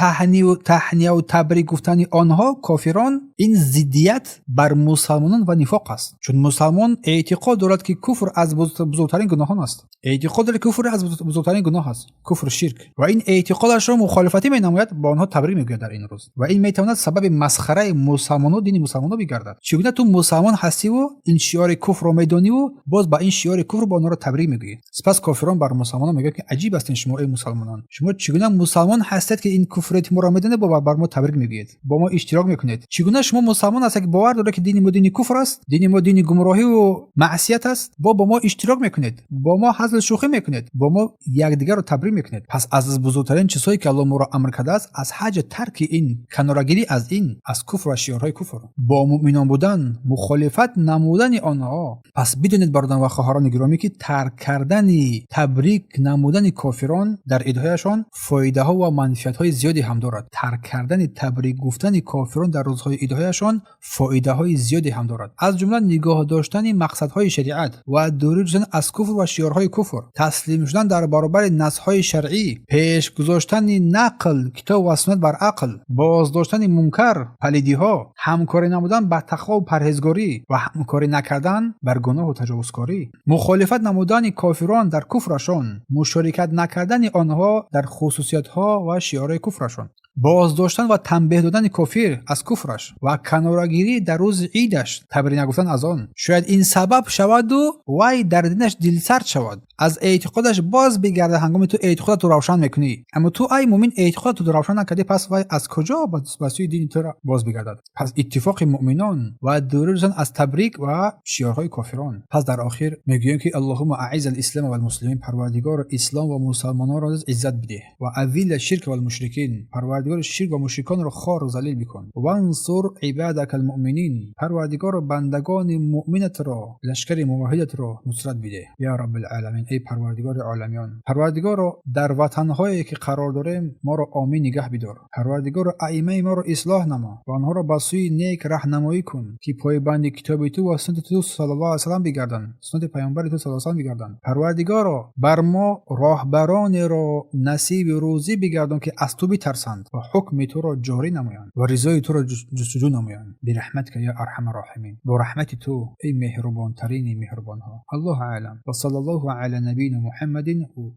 таҳнияву табрик гуфтани онҳо, кофирон. Ин зиддият бар мусалмонон ва нифоқ аст, чун мусалмон эътиқод дорад, ки куфр аз бузургтарин гуноҳон аст, эътиқод дорад, ки куфр аз бузургтарин гуноҳ аст, куфр, ширк, ва ин эътиқодашро мухолифатӣ менамояд, ба онҳо табрик мегӯяд дар ин рӯз. Ва ин метавонад сабаби масхараи мусалмоно, дини мусалмоно бигардад. Чӣ гуна ту мусалмон ҳастиву ин шиори куфрро медониву боз ба ин шиори куфр ба онҳоро табрик мегӯӣ? Сипас кофирон бар мусалмонон мегӯяд, ки аҷиб ҳастед шумо, эй мусалмонон, шумо чӣ гуна мусалмон ҳастед, ки ин куфрияти моро медонед, бар мо табрик мегӯед, бо мо иштирок мекунед? Чӣ гуна шумо мусалмон ҳастед, ки бовар доред, ки дини мо дини куфр аст, дини мо дини гумроҳиву маъсият аст, бо мо иштирок мекунед, бо мо ҳазл шӯхӣ мекунед, бо мо якдигарро табрик мекунед? Пас аз бузургтарин чизҳое, ки Аллоҳ моро амр кардааст, аз ҳаҷ тарки ин, канорагирӣ аз ин, аз куфр ва шиорҳои куфр, бо муъминон будан, мухолифат намудани онҳо. Пас бидонед, бародарон ва хоҳарони гиромӣ, ки тарк кардани табрик намудани кофирон дар идҳояшон фоидаҳо ва манфиатҳои зиёде ҳам дорад. Тарк кардани табрик гуфтани кофирон дар рӯзҳои идҳояшон фоидаҳои зиёде ҳам дорад, аз ҷумла нигоҳ доштани мақсадҳои шариат ва дурӣ шудан аз куфр ва шиорҳои куфр, таслим шудан дар баробари насҳои шаръӣ, пеш гузоштани нақл, китоб ва суннат бар ақл, боздоштани мункар, палидиҳо, ҳамкорӣ намудан ба тақвову парҳезгорӣ ва ҳамкорӣ накардан бар гуноҳу таҷовузкорӣ, мухолифат намудани кофирон дар куфрашон, мушорикат накардани онҳо дар хусусиятҳо ва шиорҳои куфрашон, боздоштан ва танбеҳ додани кофир аз куфраш ва канорагирӣ дар рӯзи идаш, табрик нагуфтан аз он. Шояд ин сабаб шаваду вай дар динаш дилсард шавад, аз эътиқодаш боз бигардад. Ҳангоми ту эътиқодатро равшан мекунӣ, аммо ту, ай муъмин, эътиқодатро равшан накардӣ, пас вай аз куҷо ба сӯи дини ту боз бигардад? Пас иттифоқи муъминон ва дурӣ шудан аз табрик ва шиорҳои кофирон. Пас дар охир мегӯем, ки اللهم أعز الإسلام والمسلمين, Парвардигоро, ислом ва мусалмононро иззат бидеҳ, وأذل الشرك والمشركين, Парвардигоро, ширк ва мушриконро хору залил бикун, وانصر عبادك المؤمنين, Парвардигоро, бандагони муъминатро, лашкари муваҳидатро нусрат бидеҳ. يا رب العالمين, эй Парвардигори оламиён, Парвардигоро, дар ватанҳое, ки қарор дорем, моро омин нигаҳ бидор. Парвардигоро, аимаи моро ислоҳ намо ва онҳоро ба сӯи нек раҳнамоӣ кун, ки пойбанди китоби ту ва суннати ту саллаллоҳу алайҳи васаллам бигарданд, суннати паёмбари ту саллаллоҳу алайҳи васаллам бигарданд. Парвардигоро, бар мо роҳбаронеро насиби рӯзӣ бигардон, ки аз ту битарсанд ва ҳукми туро ҷорӣ намоянд ва ризои туро ҷустуҷӯ намоянд. برحمتك يا أرحم الراحمين, бо раҳмати ту, эй меҳрубонтарини меҳрубонҳо. الله أعلم وصلى الله على نبينا محمد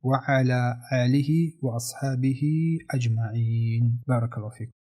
وعلى آله وأصحابه أجمعين. بارك الله فيكم.